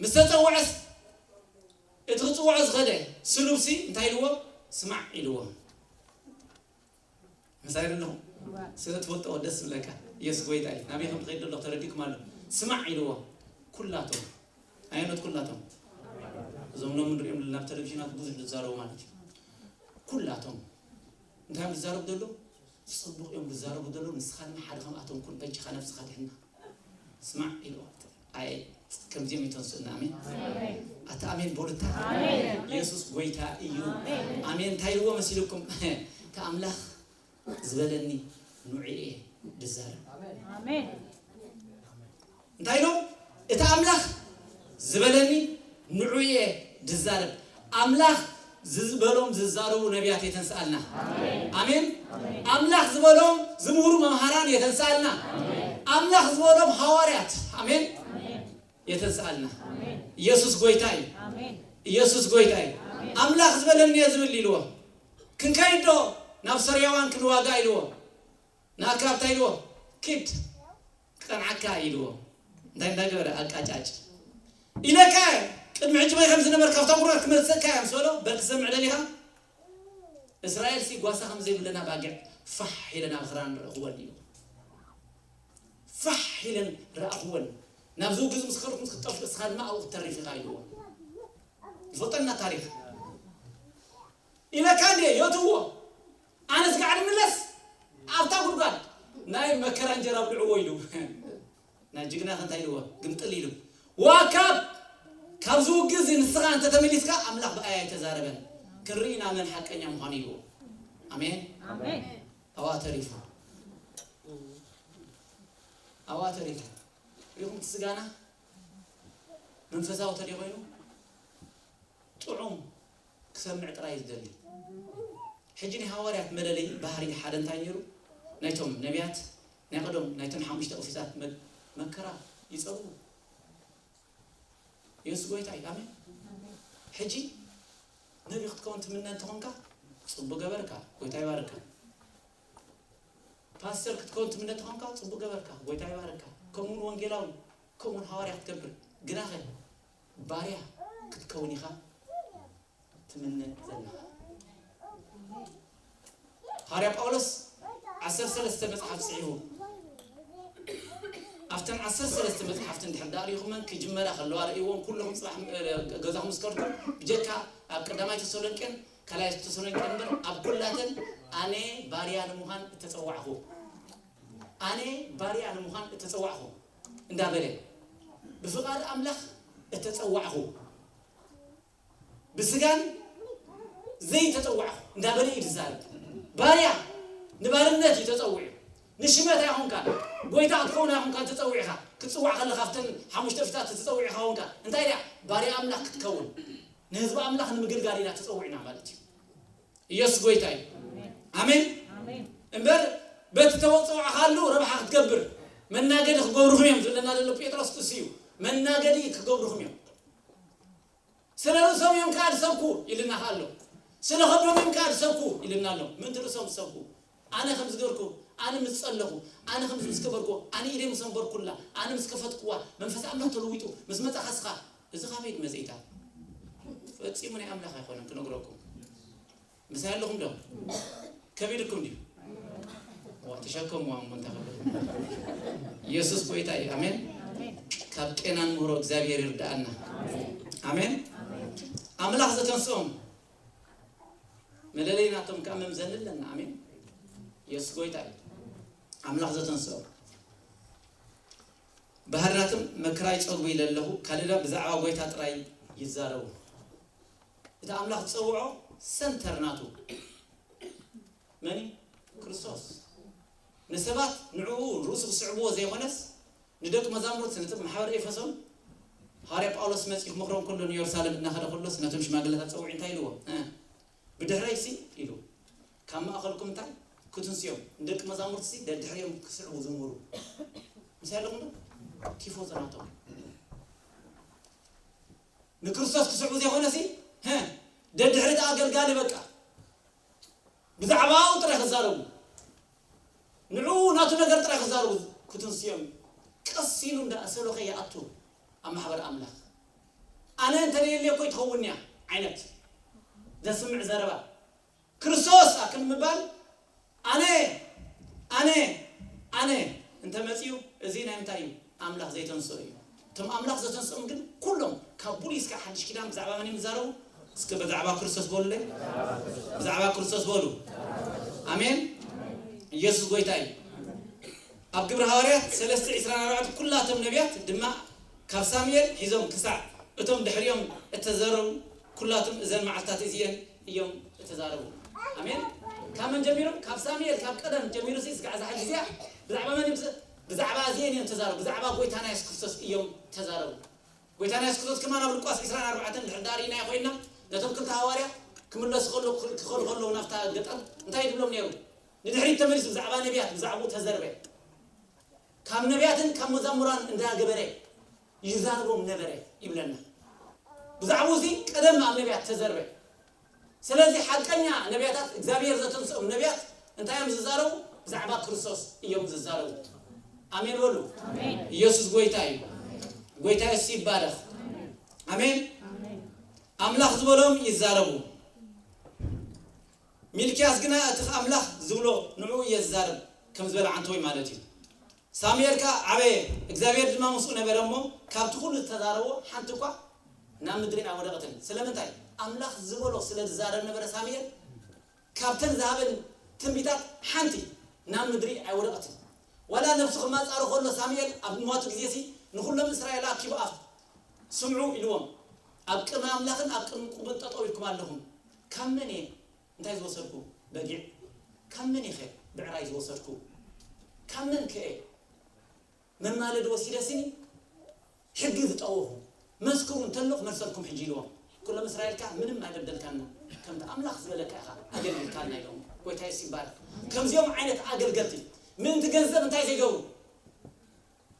ምስ ተጸውዐስ፣ እቲ ክጽውዖ ዝኸደ ስሉብሲ እንታይ ኢልዎ? "ስማዕ" ኢልዎ። ምሳይ ኣለኹም? እዋ። ስለ ትፈልጦ ደስ ዝብለካ። ኢየሱስ ጎይታ እዩ። ናበይ ከም ዝኸይድ ዘሎ ተረዲእኩም ኣሎ። "ስማዕ" ኢልዎ። ኩላቶም። ኣየኖት ኩላቶም? እዞም ሎሚ ንሪኦም ዘለና ኣብ ቴሌቪዥናት ብዙሕ ዝዛረቡ ማለት እዩ። ኩላቶም። እንታይ እዮም ዝዛረቡ ዘለዉ? ጽቡቕ እዮም ዝዛረቡ ዘለዉ። ንስኻ ድማ ሓደ ከምኣቶም ኩን። በጃኻ ነብስኻ ድሕና። "ስማዕ" ኢልዎ። ኣይ፣ ከምዚኦም ይተንስኡና። ኣሜን። ኣታ ኣሜን በሉታ። ኣሜን። ኢየሱስ ጎይታ እዩ። ኣሜን። ኣሜን እንታይ ኢልዎ መሲልኩም? "እቲ ኣምላኽ ዝበለኒ ንዑ እየ ድዛረብ።" ኣሜን። እንታይ ኢሎም? "እቲ ኣምላኽ ዝበለኒ ንዑ እየ ድዛረብ።" ኣምላኽ ዝበሎም ዝዛረቡ ነቢያት የተንስኣልና። ኣሜን። ኣምላኽ ዝበሎም ዝምህሩ መምሃራን የተንስኣልና። ኣምላኽ ዝበሎም ሃዋርያት፣ ኣሜን፣ የተንስኣልና። ኢየሱስ ጎይታ እዩ። ኣሜን። ኢየሱስ ጎይታ እዩ። ኣምላኽ ዝበለኒ እየ ዝብል ኢልዎ። "ክንከይድ ዶ ናብ ሶርያውያን ክንዋጋእ?" ኢልዎ። ንኣክኣብ እንታይ ኢልዎ? "ኪድ፣ ክቐንዓካ" ኢልዎ። እንታይ እንዳገበረ? "ኣቃጫጭ ኢለካ እየ፣ ቅድሚ ሕጂ በይ ከም ዝነበርካ ኣብታ ጉድጓድ ክመልሰካ እየ" ምስ በሎ፣ "በል ትሰምዕ ደሊኻ? እስራኤልሲ ጓሳ ከም ዘይብለን ኣባጊዕ ፋሕ ኢለን ኣብ ክራን ረእኽወን" ኢልዎ። "ፋሕ ኢለን ረእኽወን፣ ናብዚ ውግእ ምስ ከድኩም ክትጠፍኡ፣ እስኻ ድማ ኣብኡ ክትተርፍ ኢኻ" ኢልዎ። ይፈልጠና ታሪኽ። "ኢለካ እንዴ የእትዎ፣ ኣነስ ጋዕ ንምለስ ኣብታ ጉድጓድ ናይ መከራ እንጀራ ብልዕዎ" ኢሉ። ናይ ጅግና ከ እንታይ ኢልዎ? ግምጥል ኢሉ። ወኣካብ ካብዚ ውግእ እዚ ንስኻ እንተተመሊስካ ኣምላኽ ብኣይ ኣይተዛረበን። ክንርኢ ኢና መን ሓቀኛ ምዃኑ ኢልዎ። ኣሜን። ኣሜን። ኣዋ ተሪፉ። ኣዋ ተሪፉ። ሪኹም እቲ ስጋና መንፈሳዊ ተደይ ኮይኑ ጥዑም ክሰምዕ ጥራይ እዩ ዝደሊ። ሕጂ ናይ ሃዋርያት መለለይ ባህሪ ሓደ እንታይ ነይሩ? ናይቶም ነቢያት ናይ ቀደም ናይቶም ሓሙሽተ ቅፊታት መ- መከራ ይጸልኡ። የሱስ ጎይታ እዩ። ኣሜን። ሕጂ ነቢ ክትከውን ትምነ እንተኾንካ ጽቡቅ ገበርካ፣ ጎይታ ይባርካ። ፓስተር ክትከውን ትምነ እንተኾንካ ጽቡቅ ገበርካ፣ ጎይታ ይባርካ። ከምኡውን ወንጌላዊ፣ ከምኡውን ሃዋርያ ክትገብር ግናኸ ባርያ ክትከውን ኢኻ ትምነ ዘለኻ። ሃዋርያ ጳውሎስ ዓሰርተ ሰለስተ መጽሓፍ ጽሒፉ ኣብተን ዓሰርተ ሰለስተ መጽሓፍቲ እንድሕር ደኣ ርኢኹመን ክጅመራ ከለዋ ርእይዎም ኩልኹም ጽባሕ ገዛኹም ዝከድኩም ብጀካ ኣብ ቀዳማይ ተሰሎንቄን ካልኣይ ተሰሎንቄን እምበር ኣብ ኩላተን ኣነ ባርያ ንምዃን እተጸዋዕኹ ኣነ ባርያ ንምዃን እተጸዋዕኹ እንዳበለ ብፍቓድ ኣምላኽ እተጸዋዕኹ ብስጋን ዘይተጸዋዕኹ እንዳበለ እዩ ዝዛረብ። ባርያ ንባርነት እዩ ተጸዊዑ። ንሽመት ኣይኹንካ ጎይታ ክትኸውን ኣይኹንካ ተጸዊዕካ ክትጽዋዕ ከለካ ኣብተን ሓሙሽተ ፊታት ተጸዊዕካ ኾንካ እንታይ ድያ ባርያ ኣምላኽ ክትከውን ንህዝቢ ኣምላኽ ንምግልጋል ኢና ተጸዊዕና ማለት እዩ። ኢየሱስ ጎይታ እዩ። ኣሜን። እምበር በቲ ተወጽዋዕካሉ ረብሓ ክትገብር መናገዲ ክገብርኹም እዮም ዝብለና ዘሎ ጴጥሮስ እሱ እዩ። መናገዲ ክገብርኹም እዮም። ስለ ርእሶም እዮም ከኣ ዝሰብኩ ኢልና ከኣ ኣሎ። ስለ ከብዶም እዮም ከኣ ዝሰብኩ ኢልና ኣሎ። ምእንቲ ርእሶም ዝሰብኩ ኣነ ከም ዝገርኩ ኣነ ምስ ጸለኹ ኣነ ከም ምስ ገበርኩ ኣነ ኢደ ምስ ኣንበርኩላ ኣነ ምስ ከፈትኩዋ መንፈስ ኣምላኽ ተለዊጡ ምስ መጻኻ እስኻ እዚ ካበይ መጺእካ ፈጺሙ ናይ ኣምላኽ ኣይኮነን ክነግረኩም ምሳይ ኣለኹም ዶ ከቢድኩም ድዩ ዋ ተሸከምዋ እሞ እንታይ ከብድ ኢየሱስ ጎይታ እዩ ኣሜን ካብ ጤናን ምህሮ እግዚኣብሔር ይርዳኣና ኣሜን ኣምላኽ ዘተንስኦም መለለይ ናቶም ከዓ መምዘኒ ኣለና ኣሜን የሱስ ጎይታ እዩ ኣምላኽ ዘተንስኦ ባህርናትም መከራ ይጸጉ ኢለ ኣለኹ ካልዳ ብዛዕባ ጎይታ ጥራይ ይዛረቡ እቲ ኣምላኽ ዝጸውዖ ሰንተር ናቱ መን ክርስቶስ ንሰባት ንዕኡ ርእሱ ክስዕብዎ ዘይኮነስ ንደቂ መዛሙርት ነቲ ማሕበር ኤፌሶን ሃዋርያ ጳውሎስ መጺኡ ክመኽሮም ከሎ ንየሩሳሌም እናኸደ ከሎስ ነቶም ሽማግለታት ጸውዒ እንታይ ኢልዎ ብድሕረይሲ ኢሉ ካብ ማእኸልኩም እንታይ ክትንስዮም ንደቂ መዛሙርትሲ ደድሕሪኦም ክስዕቡ ዝምህሩ ምሳይ ኣለኹም ዶ ቲፎዞ ናቶም ንክርስቶስ ክስዕቡ ዘይኮነሲ ደድሕሪ እቲ ኣገልጋሊ በቃ ብዛዕባኡ ጥራይ ክዛረቡ ንዕኡ ናቱ ነገር ጥራይ ክዛረቡ ክትንስዮም ቀስ ኢሉ እንዳ እሰሎኸ ይኣቱ ኣብ ማሕበር ኣምላኽ ኣነ እንተደየልየ እኮ ይትኸውን እያ ዓይነት ዘስምዕ ዘረባ ክርስቶስ ኣክል ምባል ኣነ ኣነ ኣነ እንተመፅዩ እዚ ናይ ምንታይ እዩ ኣምላኽ ዘይተንስኦ እዩ እቶም ኣምላኽ ዘተንስኦም ግን ኩሎም ካብ ብሉይ እስከ ሓድሽ ኪዳን ብዛዕባ መን እዮም ዝዛረቡ እስከ ብዛዕባ ክርስቶስ በሉለይ ብዛዕባ ክርስቶስ በሉ ኣሜን ኢየሱስ ጎይታ እዩ ኣብ ግብሪ ሃዋርያት ሰለስተ ዕስራን ኣርባዕተ ኩላቶም ነቢያት ድማ ካብ ሳሙኤል ሒዞም ክሳዕ እቶም ድሕሪኦም እተዘረቡ ኩላቶም እዘን መዓልታት እዚኤን እዮም እተዛረቡ ኣሜን ካብ መን ጀሚሮም ካብ ሳሙኤል ካብ ቀደም ጀሚሩ ሲ እስካዕ ዛሓ ግዜያ ብዛዕባ መን እዮም ብዛዕባ እዚኤን እዮም ተዛረቡ ብዛዕባ ጎይታና የሱስ ክርስቶስ እዮም ተዛረቡ ጎይታና የሱስ ክርስቶስ ከማን ኣብ ሉቃስ ዕስራን ኣርባዕተን ድሕር ዳር ኢና ኮይና ነቶም ክልተ ሃዋርያ ክምለሱ ከሎ ክኸዱ ከለዉ ናብታ ገጠር እንታይ ይብሎም ነይሩ ንድሕሪት ተመሊሱ ብዛዕባ ነቢያት ብዛዕባኡ ተዘርበ ካብ ነቢያትን ካብ መዛሙራን እንዳገበረ ይዛረቦም ነበረ ይብለና ብዛዕባኡ እዚ ቀደም ኣብ ነቢያት ተዘርበ ስለዚ ሓቀኛ ነቢያታት እግዚኣብሔር ዘተንስኦም ነቢያት እንታይ እዮም ዝዛረቡ ብዛዕባ ክርስቶስ እዮም ዝዛረቡ ኣሜን በሉ ኢየሱስ ጎይታ እዩ ጎይታ የሱስ ይባረኽ ኣሜን ኣምላኽ ዝበሎም ይዛረቡ ሚልክያስ ግና እቲ ኣምላኽ ዝብሎ ንዕኡ እየ ዝዛረብ ከም ዝበለ ዓንተወይ ማለት እዩ ሳሙኤል ከኣ ዓበየ እግዚኣብሔር ድማ ምስኡ ነበረ እሞ ካብቲ ኩሉ ዝተዛረቦ ሓንቲ እኳ ናብ ምድሪ ኣይወደቐትን ስለምንታይ ኣምላኽ ዝበሎ ስለ ዝዛረብ ነበረ ሳሙኤል ካብተን ዝሃበን ትንቢታት ሓንቲ ናብ ምድሪ ኣይወደቐትን ዋላ ነብሱ ክማጻሩ ከሎ ሳሙኤል ኣብ ሞቱ ግዜሲ ንኹሎም እስራኤል ኣኪቡ ኣፍ ስምዑ ኢልዎም። ኣብ ቅድሚ ኣምላኽን ኣብ ቅድሚ ቁርን ጠጠው ኢልኩም ኣለኹም። ካብ መን እየ እንታይ ዝወሰድኩ? በጊዕ። ካብ መን እየ ብዕራይ ዝወሰድኩ? ካብ መን ከ እየ መማለዲ ወሲደ ስኒ ሕጊ ዝጠወኹ? መስክሩ እንተሎ ክመልሰልኩም ሕጂ ኢልዎም። ኩሎም እስራኤል ከኣ ምንም ኣይበደልካና፣ ከምቲ ኣምላኽ ዝበለካ ኢኻ ኣገልግልካና ኢሎም። ጎይታ የሱስ ይባረክ። ከምዚኦም ዓይነት ኣገልገልቲ ምእንቲ ገንዘብ እንታይ ዘይገብሩ?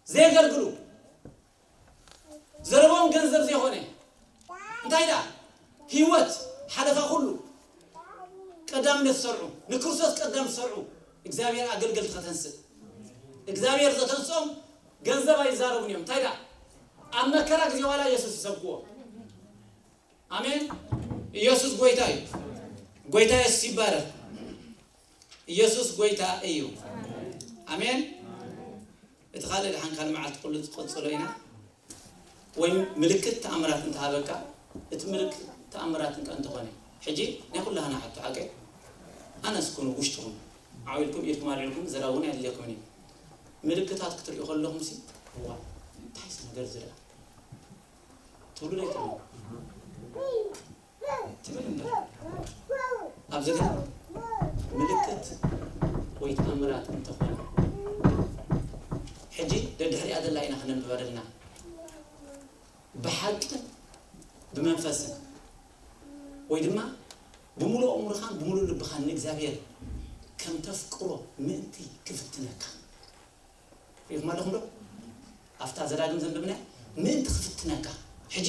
ዘየገልግሉ፣ ዘረቦም ገንዘብ ዘይኮነ እንታይ ደኣ ህይወት ሓለፋ ኩሉ ቀዳምነት ሰርዑ፣ ንክርስቶስ ቀዳም ሰርዑ። እግዚኣብሔር ኣገልገልቲ ከተንስእ፣ እግዚኣብሔር ዘተንስኦም ገንዘብ ኣይዛረቡን እዮም። እንታይ ደኣ ኣብ መከራ ግዜ ዋላ ኢየሱስ ይሰብክዎ። ኣሜን። ኢየሱስ ጎይታ እዩ። ጎይታ ኢየሱስ ይባረክ። ኢየሱስ ጎይታ እዩ። ኣሜን። እቲ ካልእ ድሓን ካልእ መዓልቲ ኩሉ ዝቐጽሎ ኢና። ወይ ምልክት ተኣምራት እንተሃበካ፣ እቲ ምልክት ተኣምራት እንተ እንተኾነ፣ ሕጂ ናይ ኩላህና ሕቶ ሓቀይ፣ ኣነስ ኩኑ ውሽጥኹም ዓው ኢልኩም ኢድኩም ኣልዒልኩም ዘረባ እውን ኣየድልየኩምን እዩ። ምልክታት ክትርእዩ ከለኹም ሲ፣ እዋ፣ እንታይ እዚ ነገር እዚ ደኣ? ትብሉ ዶ ኣይትብሉ? ትብል እምበር። ኣብዚ ግን ምልክት ወይ ተኣምራት እንተኾነ፣ ሕጂ ደድሕሪኣ ዘላ ኢና ክነንብባ ዘለና። ብሓቅን ብመንፈስን ወይ ድማ ብምሉእ ኣእምሮኻን ብምሉእ ልብኻን ንእግዚኣብሔር ከም ተፍቅሮ ምእንቲ ክፍትነካ። ሪኢኹም ኣለኹም ዶ? ኣብታ ዘዳግም ዘንብብና ምእንቲ ክፍትነካ። ሕጂ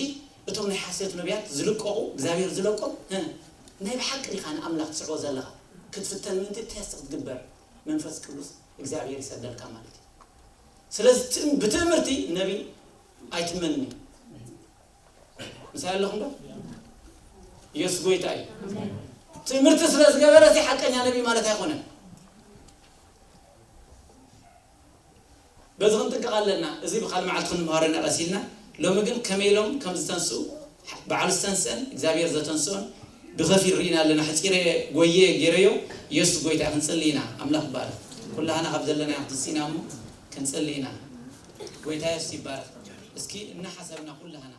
እቶም ናይ ሓሰት ነቢያት ዝልቀቑ፣ እግዚኣብሔር ዝለቆም፣ እ፣ ናይ ብሓቂ ዲኻ ንኣምላኽ ትስዕቦ ዘለኻ? ክትፍተን ምእንቲ ተስት ክትግበር መንፈስ ቅዱስ እግዚኣብሔር ይሰደልካ ማለት እዩ። ስለዚ ትም-፣ ብትእምርቲ ነቢ ኣይትመንን እዩ። ምሳይ ኣለኹም ዶ? ኢየሱስ ጎይታ እዩ። ትእምርቲ ስለ ዝገበረ እዚ ሓቀኛ ነቢ ማለት ኣይኮነን። በዚ ክንጥንቀቕ ኣለና። እዚ ብኻል መዓልቲ ክንምሃሮ ኢና ቀሲልና። ሎሚ ግን ከመይ ኢሎም ከም ዝተንስኡ፣ በዓሉ ዝተንስአን እግዚኣብሔር ዘተንስኦን ብኸፊል ርኢና ኣለና። ሕጺረ ጎየ ገይረዮ። ኢየሱስ ጎይታ እዩ። ክንጽሊ ኢና። ኣምላኽ ይባረኽ። ኩላህና ካብ ዘለና ኢና ክትንስኢና እሞ ክንጽሊ ኢና። ጎይታ ኢየሱስ ይባረኽ። እስኪ እናሓሰብና ኩላህና